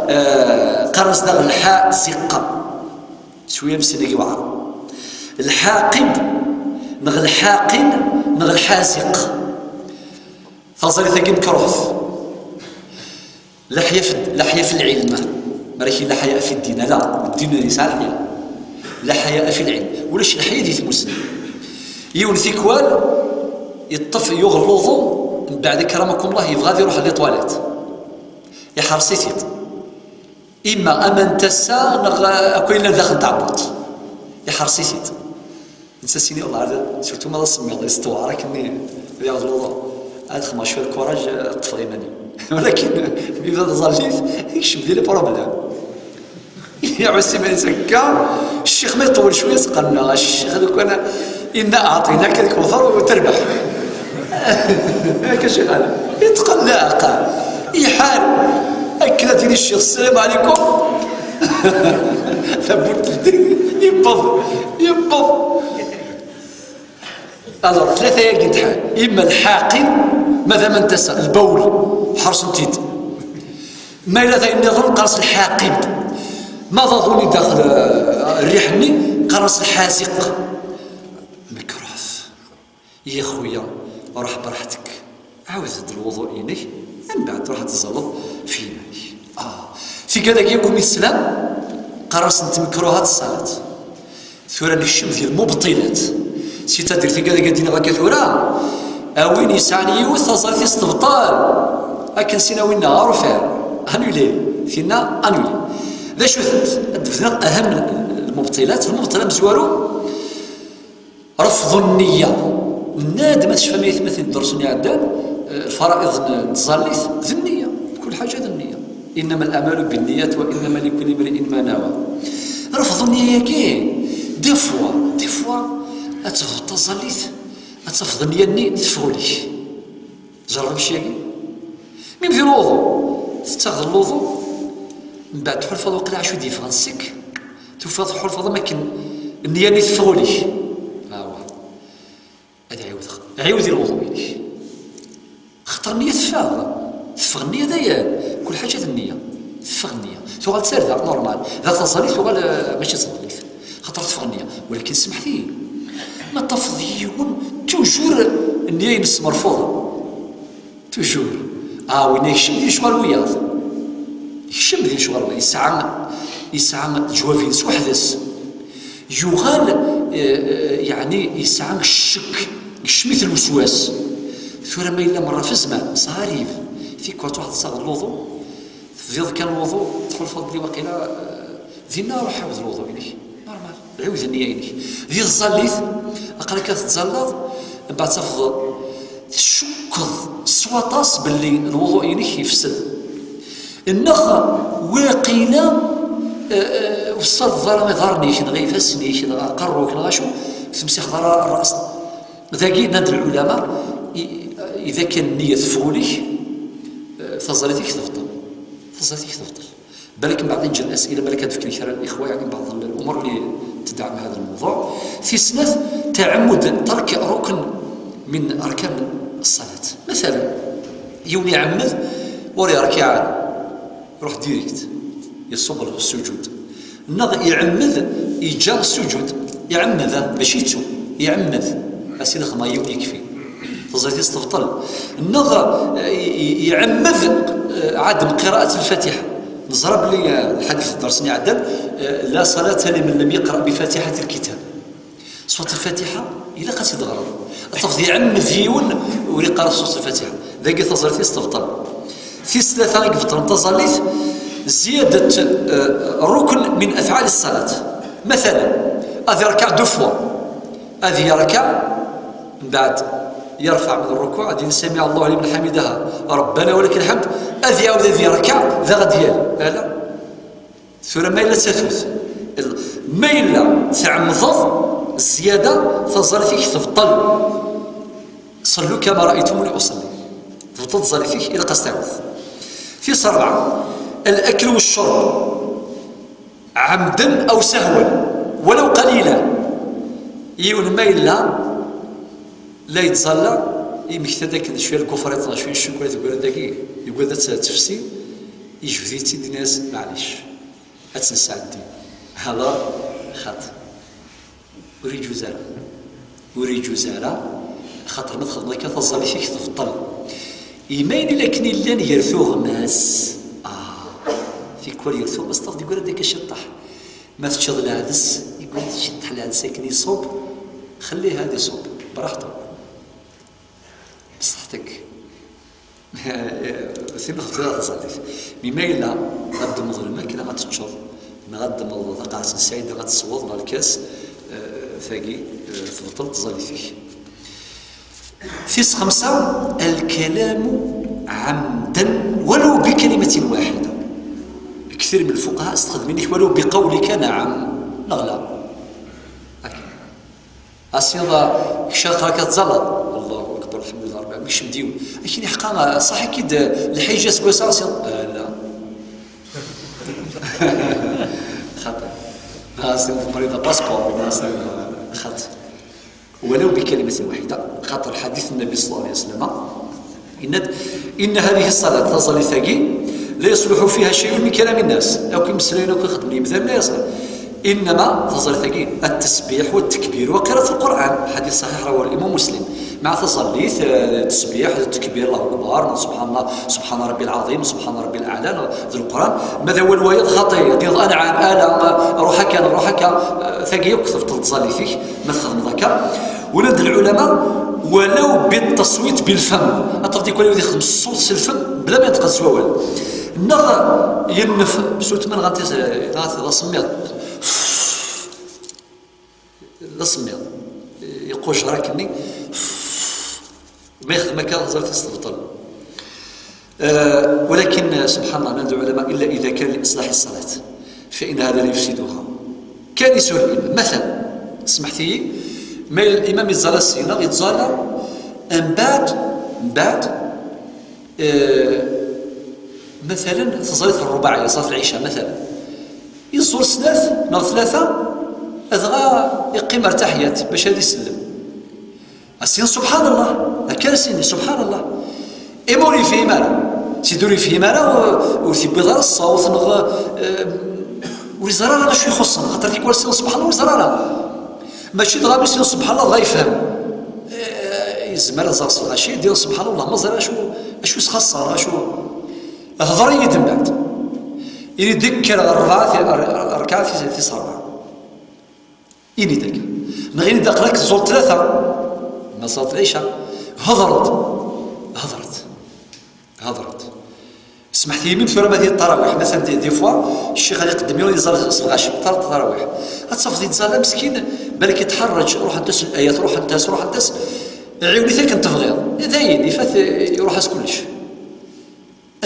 eh, Daɣ lḥaziq. Cwiya msinag iweɛṛ. Lḥaqid, neɣ lḥaqin, neɣ lḥaziq. Taẓallit-agi mekruht. Leḥya f-, leḥya f lɛilm. Maraki la ḥaya fi ddin, ala. Ddin yesɛa leḥya. La ḥaya fi lɛilm. Ulac leḥya di tmusni. Yiwen tikwal, yeṭṭef, yuɣ luḍu, mbeɛd akramakum Allah, yebɣa ad iruḥ di ṭwalit. Iḥres-it-id. Imma aman n tasa, neɣ akk ayen yellan daxel n tɛebbuḍt. Iḥres-it-id. Netta sini Allah, surtout ma d asemmiḍ, yestewɛer akken ad yaɣ luḍu. Ad xedmeɣ cwiya lkuṛaj, ad ṭṭfeɣ iman-iw. Walakin, mi yebda taẓallit, yekcem di les problèmes. Iɛuss iman-is akka, ccix ma iṭewwel cwiya, yesqenneɛ. Ccix lukan inna: "Aɛṭinak lkewter u terbeḥ." Akka ccix, ala. Yetqelleq, iḥar. Akken ad yini ccix: "Sslam ɛlikum." Tawwurt teldi, yewweḍ, yewweḍ. Alors, tlata-agi n tḥal, imma lḥaqin, ma d aman n tasa, lbawl, ḥerṣen-t-id. Ma yella d ayen nniḍen, qqaren-as lḥaqid. Ma d aḍu-nni daxel, eh, rriḥ-nni, qqaren-as lḥaziq. Mekruh. Ya xuya, ruḥ beraḥtek. Ɛawed-d lwuḍu-inek, mbeɛd truḥ ad teẓẓalleḍ f yiman-ik. Ah, tigad-agi akk umi teslam, qqaren-asent mekruhat ṣṣalat. Tura nekcem di lmubṭilat. C'est-à-dire, tigad-agi ad d-iniɣ akka tura, a win yesɛan yiwet taẓallit-is tebṭel. Akken sin a winna, arufar, annulé, tinna, annulé. D acu-tent? Ad d-bedneɣ aham lmubṭilat. Lmubṭila amezwaru, رفض النية. Nenna-d, ma tecfam ay atmaten, ddersen iɛeddan, eh, lfara'iḍ n, n tẓallit, d nniya. Kul ḥaǧa d nniya. إنما الأعمال بالنيات وإنما لكل امرئ ما نوى. رفض النية-agi, des fois, des fois, ad tafeḍ taẓallit, ad tafeḍ nniya-nni teffeɣ ul-ik. Jerreb amci-agi. Mi d luḍu, tettaɣeḍ luḍu, mbeɛd tḥulfaḍ waqila acu i d-yeffɣen seg, tufiḍ tḥulfaḍ am akken nniya-nni teffeɣ ul-ik. Awah. Ad ɛiwdeɣ. Ɛiwed i lwuḍu-inek. Xaṭer nniya teffeɣ. Teffeɣ nniya dayen. Kul ḥaǧa d nniya. Teffeɣ nniya. Tuɣal d tarda, normal. D taẓallit tuɣal, eh, mačči d taẓallit. Xaṭer teffeɣ nniya. Walakin semḥet-iyi. Ma tafeḍ yiwen, toujours nniya-ines merfuḍa. Toujours. Ah, winna yekcem di lecɣal wiyaḍ. Yekcem di lecɣal wiyaḍ. Yesɛa, yesɛa leǧwab-ines weḥd-s. Yuɣal, eh, eh, yeɛni yesɛa ccek, yekcem-it lweswas. Tura ma yella merra f zzman, ṣarib, tikwal truḥ tessaɣeḍ luḍu, tebdiḍ kan luḍu, tḥulfaḍ belli waqila, eh, dinna ruḥ ɛawed luḍu-inek. Normal. Ɛiwed nniya-inek. Di tẓallit, aql-ak ad tettẓalleḍ, mbeɛd tafeḍ tcukkeḍ s waṭas belli lwuḍu-inek yefsed. Neɣ waqila, eh, eh, ur tessadeḍ ara iḍarren-ik, neɣ ifassen-ik, neɣ aqerru-k, neɣ acu, ur temsiḥeḍ ara rras. Dagi, nnan-d lɛulama, i, إذا كان النية تفغلك, eh, taẓallit-ik tebṭel. Taẓallit-ik tebṭel. Balak mbeɛd nǧi الأسئلة, balak ad fken kra n الإخوة, يعني بعض الأمور اللي تدعم هذا الموضوع. Tis snat, تعمد ترك ركن من أركان الصلاة. مثلا, yiwen iɛemmed ur yerkiɛ ara, iruḥ direct, iṣubb ɣer sujud. Neɣ iɛemmed iǧǧa sujud, iɛemmed, ah, bac yettu, iɛemmed. A sidi xedmeɣ yiwen yekfi. Taẓallit-is tebṭel. Neɣ, eh, i-, i-, iɛemmed, eh, ɛadem qiraat lfatiḥa. Neẓra belli, eh, lḥadit ddersen iɛeddan, eh, لا صلاة لمن لم يقرأ بفاتحة الكتاب. Surat lfatiḥa, ilaq ad tt-id-ɣreḍ. Ad tafeḍ iɛemmed yiwen ur iqqar surat lfatiḥa. Dagi taẓallit-is tebṭel. Tis tlata i ibeṭlen taẓallit, زيادة, eh, ركن من أفعال الصلاة. مثلا, ad irkeɛ deux fois. Ad yerkeɛ, mbeɛd yerfeɛ من الركوع, ad yini: "سمع الله لمن حمده، ربنا ولك الحمد". Ad iɛawed ad yerkeɛ, daɣ ad yali. Ala. Tura ma yella d tatut. Ma yella tɛemmdeḍ zzyada, taẓallit-ik tebṭel. صلوا كما رأيتموني أصلي. Tebṭel tẓallit-ik, ilaq ad s-tɛawed. Tis rebɛa, الأكل والشرب. عمدا أو سهوا ولو قليلا. Yiwen ma yella la yettẓalla, yemmekta-d akken cwiya lkufriṭ, cwiya ccuklat deg wayen dagi, yugad ad tt-, tefsi, yejbed-itt-id, yenna-as: "Maɛlic, Ad tt-nesɛeddi. Hada xaṭi. Ur iǧuz ara. Ur iǧuz ara. Xaṭer ma txedmeḍ akka, taẓallit-ik tebṭel. Imayen i lakken illan gar tuɣmas. Ah, tikwal gar tuɣmas, tafeḍ yeggra-d akka ciṭṭaḥ. Ma teččiḍ lɛedes, yeggra-d ciṭṭaḥ lɛedes akken iṣub, xelliha ad iṣub. Braḥtu. Bṣeḥt-ik. Tin xedmeḍ ara taẓallit. Mi ma yella ad d-temḍel lmakla ad teččeḍ, neɣ ad d-temḍleḍ taqaɛet n Saɛida ad tesweḍ neɣ lkas, eh, tagi, eh, tebṭel tẓallit-ik. Tis xemsa, الكلام عمدا ولو بكلمة واحدة. Ktir min lfuqaha stexdmen-ik ولو بقولك نعم neɣ لا. Akka. Asiḍ, kečč aql-ak ad tẓalleḍ. Allahu akbar, lḥemdulillah, Rebbi, mi kcem-d yiwen. Akken iḥeqqa, ṣaḥ-ik-id lḥiǧ aseggas-a, asiḍ? Ah, la. Xaṭi. Asiḍ, tmariḍ apaspuṛ, asiḍ, xaṭi. ولو بكلمة واحدة. Xaṭer ḥadit n Nnbi صلى الله عليه وسلم. Yenna-d: إن هذه الصلاة, taẓallit-agi, لا يصلح فيها شيء من كلام الناس. Akk imeslayen akk i xeddmen yemdanen, la يصلح. إنما, taẓallit-agi, التسبيح والتكبير وقراءة القرآن. حديث صحيح رواه الإمام مسلم. مع taẓallit, eh, التسبيح, التكبير, الله أكبر, سبحان الله, سبحان ربي العظيم, سبحان ربي الأعلى, d Lquran. Ma d awal wayeḍ xaṭi, ad d-yenneḍ أنعم, آلاء, ruḥ akka, ruḥ akka, eh, tagi akk tebṭel tẓallit-ik. Ma txedmeḍ akka, ula d lɛulama, ولو بالتصويت بالفم. Ad tafeḍ tikwal wid ixeddmen ṣṣut s lfem, bla ma yenṭeq s wawal. Neɣ yennef, surtout ma nɣant-as, nɣant d asemmiḍ. D asemmiḍ. Iqujer akkenni. Ma yexdem akka, ẓer-it tebṭel. آه، ولكن، آه، سبحان الله, nnan-d lɛulama, إلا إذا كان لإصلاح الصلاة فإن هذا لا يفسدها. Kan isur l'imam. Mathalan, smeḥt-iyi, ma l'imam yettẓalla syin-a, yettẓalla, mbeɛd, mbeɛd, eh, mathalan, taẓallit n rrubaɛiyya, ṣalat lɛica, mathalan. Yeẓẓul snat neɣ tlata, dɣa yeqqim ar taḥiyat bac ad isellem. Asin, subḥan Allah, akka ara s-yini, subḥan Allah. Imi ur yefhim ara, sidi ur yefhim ara, ur, ur t-yewwiḍ ara ṣṣawt, neɣ, eh, ur yeẓri ara acu ixuṣṣen, xaṭer tikwal s-, subḥan Allah, ur yeẓri ara. Mačči dɣa mi s-, subḥan Allah, dɣa yefhem. Eh, yezmer ad ẓer s lɣaci, di subḥan Allah, ma ẓer acu, acu s-xaṣṣer, acu. Hḍer-iyi-d mbeɛd. Ini-d kker ɣer rebɛa, ti-, ar-, ar-, rrekɛa tis, tis rebɛa. Ini-d akka. Neɣ ini-d aql-ak tẓul tlata. Ma ṣalat lɛica. Hedṛet. Hedṛet. Hedṛet. Smeḥt-iyi, même tura ma d ttarawiḥ. Matalan, des, des fois, ccix ad iqeddem yiwen yeẓẓal s lɣaci. Ṭar-, ttarawiḥ. Ad tafeḍ yettẓalla meskin, balak yetḥerrej, ruḥent-as layat, ruḥent-as, ruḥent-as. Ɛiwen-it akken tebɣiḍ. Dayen, ifat, iruḥ-as kullec.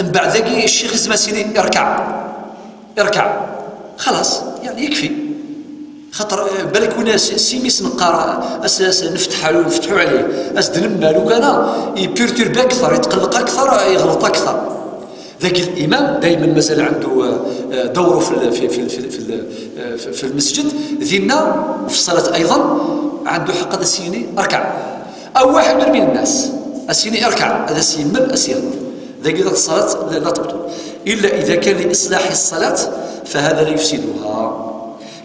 Mbeɛd dagi, ccix izmer ad s-yini: "Irkeɛ, irkeɛ." Xalas, yeɛni, yekfi. Xaṭer, eh, balak win s-, s imi s-neqqar, as-, as-, nefteḥ ɛli-, nefteḥu ɛlih, as-d-nemmal ukana, yeppirturbi akteṛ, yetqelleq akteṛ, yeɣleṭ akteṛ. Dagi l'imam, daymen mazal ɛandu, eh, eh, dawru fi l-, fi, fi, fi, fi, eh, fi, fi lmesǧed, dinna, fi ṣṣalat ayḍan, ɛandu ḥeqq ad as-yini: "Irkeɛ." Aw waḥid min nnas, ad s-yini: "Irkeɛ", ad as-yemmel, ad as-yehder. Dagi la ṣṣalat la, la tebṭel. Illa ida kan li iṣlaḥi ṣṣalat, fahada la yufsiduha.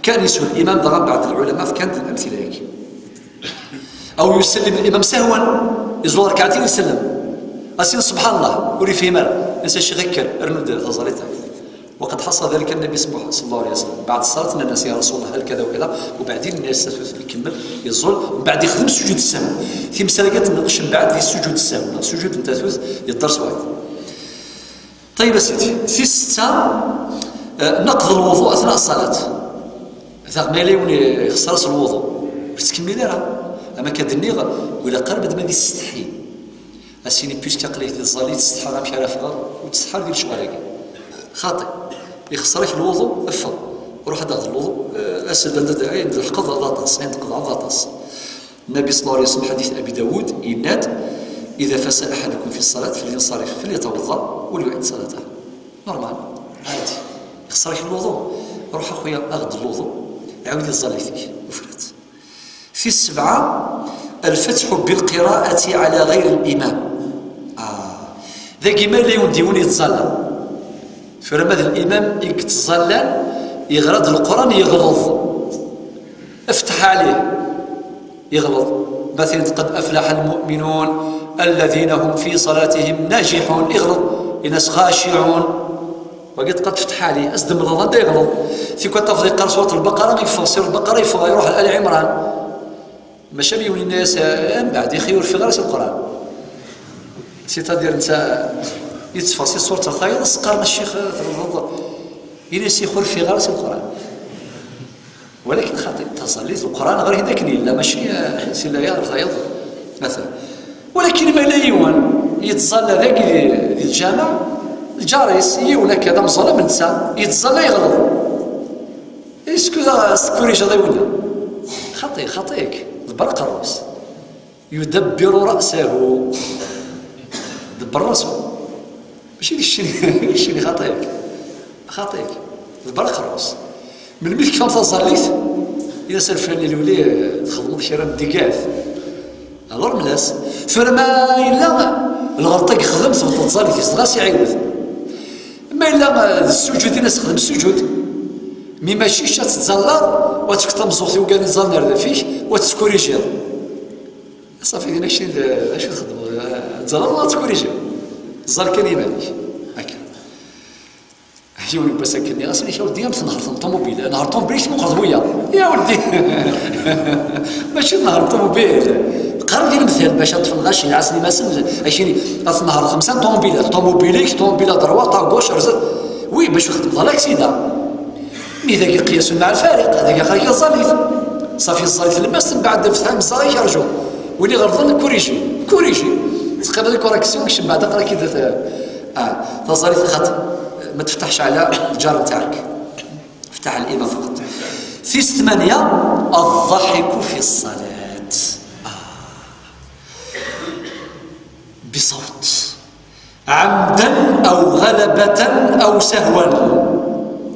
Kan yeswa l'imam daɣen, beɛd lɛulama fkan-d lamtila-agi. Aw yusellem l'imam sahwan, iẓul rrekɛatin, isellem. Ad s-yini: "Subḥan Allah", ur yefhim ara. Insa ccix, kker, rnu-d taẓallit-a. وقد حصل ذلك النبي صلى الله عليه وسلم. بعد الصلاة قلنا الناس: "يا رسول الله، هل كذا وكذا؟" وبعدين الناس تثبت اللي كمل يزول، ومن بعد يخدم سجود السهو. في مسألة قالت نقش من بعد في سجود السهو، سجود انت تثبت يضر سوايد. طيب يا سيدي، في ستة، آه، نقض الوضوء أثناء الصلاة. إذا ما يلي يخسر الوضوء، تكمل راه. أما كدنيغ ولا قرب ما يستحي. Asini, puisque aql-ik di tẓallit, tsetḥaḍ amek ara ffɣeḍ, ur tsetḥaḍ di lecɣal-agi. Xaṭi. Ixṣer-ak lwuḍu, ffeɣ. Ruḥ ad d-taɣeḍ lwuḍu, eh, as-d ad d-, ayen d-tleḥqeḍ d aṭas, ayen d-tqeḍɛeḍ d aṭas. Nnabi ṣalla Llahu ɛalayhi wa sallam, ḥadit Abi Dawud, yenna-d: "Ida fasa aḥadukum fi ṣṣalat, falyansarif, falyatawadda, walyuɛid ṣalatah." Normal, ɛadi. Ixṣer-ak lwuḍu, ruḥ a xuya, aɣ-d lwuḍu, ɛawed i tẓallit-ik, ufrat. Tis sebɛa, الفتح بالقراءة على غير الإمام. Ah. Dagi ma yella yiwen d yiwen yettẓalla. Tura ma d limam i yettẓallan, Yeɣra-d Leqran, yeɣleḍ. افتح عليه. Yeɣleḍ. مثلا قد أفلح المؤمنون الذين هم في صلاتهم ناجحون. Yeɣleḍ. Yenna-as خاشعون. Wagi قد فتح عليه. As-d-mleḍ anda yeɣleḍ. Tikwal tafeḍ yeqqar surat Lbaqara, yeffeɣ si Lbaqara, yeffeɣ, iruḥ ar Ali Ɛimran. Maca mi yiwen yenna-as, eh, mbeɛd, ixi ur ffiɣ ara si Leqran. C'est-à-dire, netta yetteffeɣ si ṣṣuṛt tayeḍ, s-qqaren, a ccix, eh, tɣelḍeḍ. Ini-as, ixi ur ffiɣ ara si Leqran. Walakin xaṭi, taẓallit, Leqran ɣer-i d akken yella, mačči, eh, si laya ɣer tayeḍ. Mata. Walakin ma yella yiwen yettẓalla dagi di, di lǧameɛ, lǧar-is, yiwen akka d ameẓẓal am netta, yettẓalla yeɣleḍ. Est-ce que la sécurité de Winna? خطيك، خطيك. دبر قروس. يدبر رأسه. دبر راسه. ماشي ديك الشيء، ديك الشيء اللي خطيك. خطيك. دبر قروس. من ملك فهمت الزليت. إذا سالفني الولي، تخدموا شي راه ديكات. Alors ملاس. Tura ma yella lɣelṭ i yexdem, tebṭel tẓallit-is, dɣa s-iɛiwed. Ma yella d sujud i as-texdem sujud, mi mačči ad tettẓallaḍ, wa tefkeḍ tameẓẓuɣt i ugan iẓẓallen ar dafik, wa tettkurijiḍ. Ṣafi, din akci d acu txedmeḍ? Tettẓallaḍ wa tettkurijiḍ? Ẓẓal kan iman-ik. Akka. Yiwen n wass akken nniɣ-as, "Nek a weddi, am tenhert n ṭumubil, nher ṭumubil-ik tmuqreḍ wiyaḍ." Ya weddi, mačči tenher n ṭumubil. Qqaren di lemthal bac ad ṭṭfen lɣaci, ɛasen imasen, akini, ad tenher xemsa n ṭumubilat, ṭumubil-ik, ṭumubil à droite, à gauche, ar zdat. Oui, bac ur xedmeḍ ara laksida. Mi dagi qiyas مع الفارق, dagi aql-ak ẓẓallit. Ṣafi ẓẓallit lmast, mbeɛd fhem ẓẓallit arǧu. Win iɣelḍen, kuriji, kuriji. Tqabel correction, kcem mbeɛd aql-ak-id. Ah, taẓallit xaṭi, ma teftaḥ على الجار نتاعك. افتح الإمام فقط. Tis tmanya, الضحك في الصلاة. آه. بصوت. عمدا أو غلبة أو سهوا.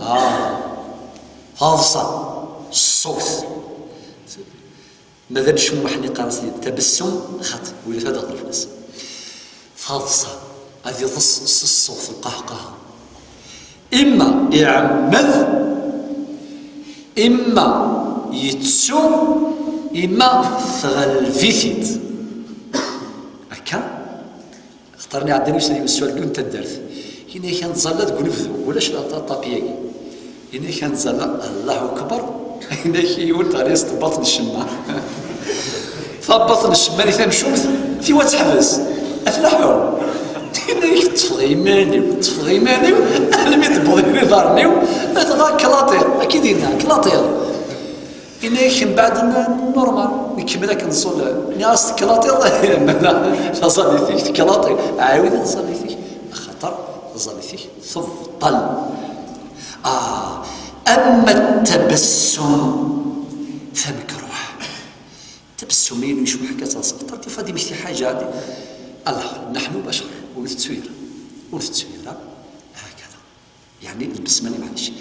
آه. Taḍsa. Ṣṣut. Ma d anecmumeḥ-nni qqaren-as tabessum, xaṭi, win ad aɣ-d-nefles. Taḍsa, ad iḍes s ṣṣut, lqahqaha. Imma iɛemmed, imma yettu, imma tɣelb-it-id. Akka? Xaṭer-nni ɛeddan ussan yemsual deg taddart. Ini-ak ad nettẓalla deg unebdu, ulac la ta-, tapi-agi. Ini-ak ad nettẓalla, Allahu Akbar. Ini-ak yiwen teɣli-as tebbaṭ n ccemma. Tabbaṭ n ccemma di tamcumt, tiwa teḥbes. At laḥu. Ini-ak ṭṭfeɣ iman-iw, ṭṭfeɣ iman-iw, almi tewweḍ i iḍarren-iw, dɣa klaṭiɣ. Akka i d-yenna, klaṭiɣ. Ini-ak mbeɛd n-, normal, nkemmel akken nṣull. Nniɣ-as teklaṭiḍ, mala taẓallit-ik teklaṭi, ɛawed taẓallit-ik, axaṭer taẓallit-ik tebṭel. Ah, أما التبسم فمكروه. Tabessum-inu yecbeḥ akka taẓallit, des fois ad d-yemmekti ḥaǧa, di-, Allah, نحن بشر, ur ntettu ara, ur ntettu ara, هكذا. يعني البسمة اللي معليش.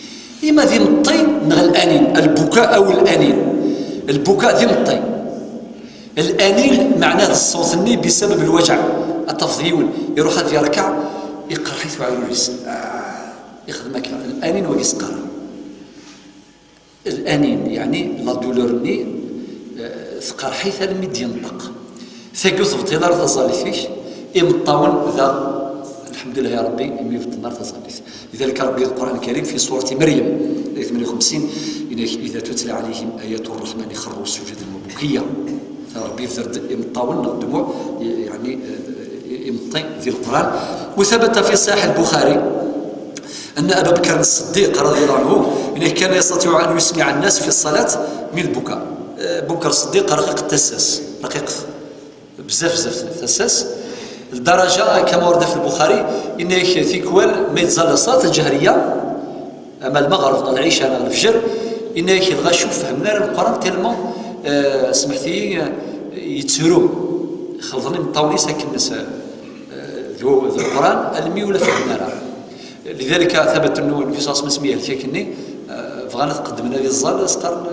إما ذي مطي نغ الأنين، البكاء أو الأنين. البكاء ذي مطي. الأنين معناه الصوت الني بسبب الوجع. التفضيون يروح هذا يركع، يقرحيث وعيروريس. آه، يخدم هكا. الأنين وقيس قرا. الأنين، يعني la douleur-nni, eh, tqerḥ-it almi d-yenṭeq. Tagi ur tebṭil ara taẓallit-ik, imeṭṭawen daɣ, الحمد لله يا ربي, imi ur bṭilen ara taẓallit. لذلك ربي القرآن الكريم في سورة مريم, آية ثمانية وخمسين, إنك إذا تتلى عليهم آيات الرحمن خروا سجدا وبكيا. Rebbi yebder-d imeṭṭawen neɣ ddmuɛ, yeɛni, eh, imeṭṭi di Leqran. وثبت في صحيح البخاري أن أبا بكر الصديق رضي الله عنه إنه كان يستطيع أن يسمع الناس في الصلاة من البكاء. Eh, Bubekr Ṣeddiq rqiq tasa-s, rqiq bezzaf, bezzaf tasa-s. لدرجة كما ورد في البخاري إنه tikwal ma yettẓalla ṣṣalat lǧehriya, ama lmeɣreb neɣ lɛica neɣ lefjer, yenna-yak dɣa cuf, fehmen ara Leqran tellement, eh, smeḥt-iyi, eh, yettru. Xelḍen imeṭṭawen-is akken s-, eh, d, d Leqran, almi ur la fehmen ara. لذلك ثبت أنه النبي صلى الله عليه وسلم mi yehlek akkenni, eh, bɣan ad qeddmen ad iẓẓal, as-qqaren,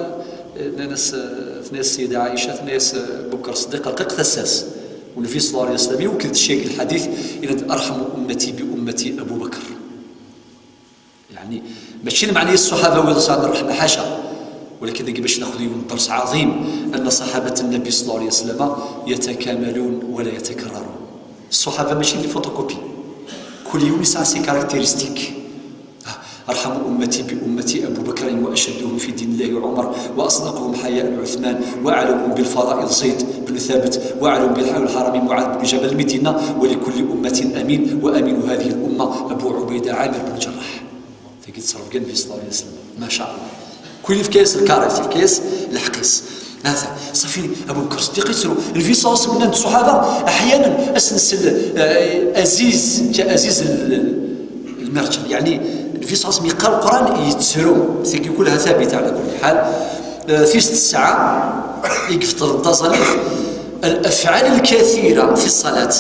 eh, nnan-as, eh, tenna-yas Ssida Ɛica, tenna-yas, eh, Bubekr Ṣeddiq, rqiq tasa-s. والنبي صلى الله عليه وسلم يؤكد الشيء الحديث، إن أرحم أمتي بأمتي أبو بكر. يعني ماشي المعنى الصحابة ولا صحابة الرحمة، حاشا. ولكن داك باش ناخذ يوم درس عظيم، أن صحابة النبي صلى الله عليه وسلم يتكاملون ولا يتكررون. الصحابة ماشي des photocopies، كل يوم يسعى ses caractéristiques. أرحم أمتي بأمتي أبو بكر، وأشدهم في دين الله عمر، وأصدقهم حياء عثمان، وأعلمهم بالفرائض زيد بن ثابت، وأعلم بالحول الحرمي معاذ بن جبل. المدينة، ولكل أمة أمين، وأمين هذه الأمة أبو عبيدة عامر بن الجراح. تجد صرف كان في صلى الله عليه وسلم، ما شاء الله. كل في كيس الكارث، في كيس الحقيس. هذا صافي، ابو بكر الصديق يسرو النبي صلى الله عليه وسلم. الصحابه احيانا اسنسل، آه، ازيز، جاء ازيز ال- المرجل، يعني النبي صلى الله عليه وسلم يقرا القران يتسرو، c'est que كلها ثابته على كل حال. آه، في ست ساعه يقفطر الدازاليف الافعال الكثيره في الصلاه،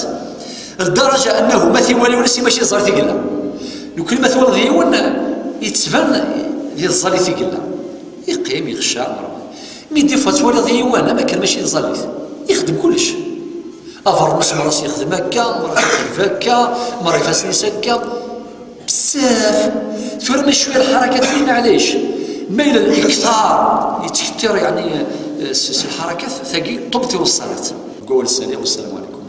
لدرجه انه ما في والي ونسي ماشي زار ثقيله. لو كل ما تولد يون يتسبان يزالي ثقيله، يقيم يخشى مرة. مي دي فوا توالي ضيوان، ما كان ماشي يزالي، يخدم كلش. افرنس مرة يخدم هكا، مرة يخدم هكا، مرة يفاسنيس هكا. بزاف. ثورة من شوية الحركات فين، معليش. ما إلى الإكثار يتكثر، يعني، آه، س- س- الحركات ثقي تبطل الصلاة. قول السلام والسلام عليكم.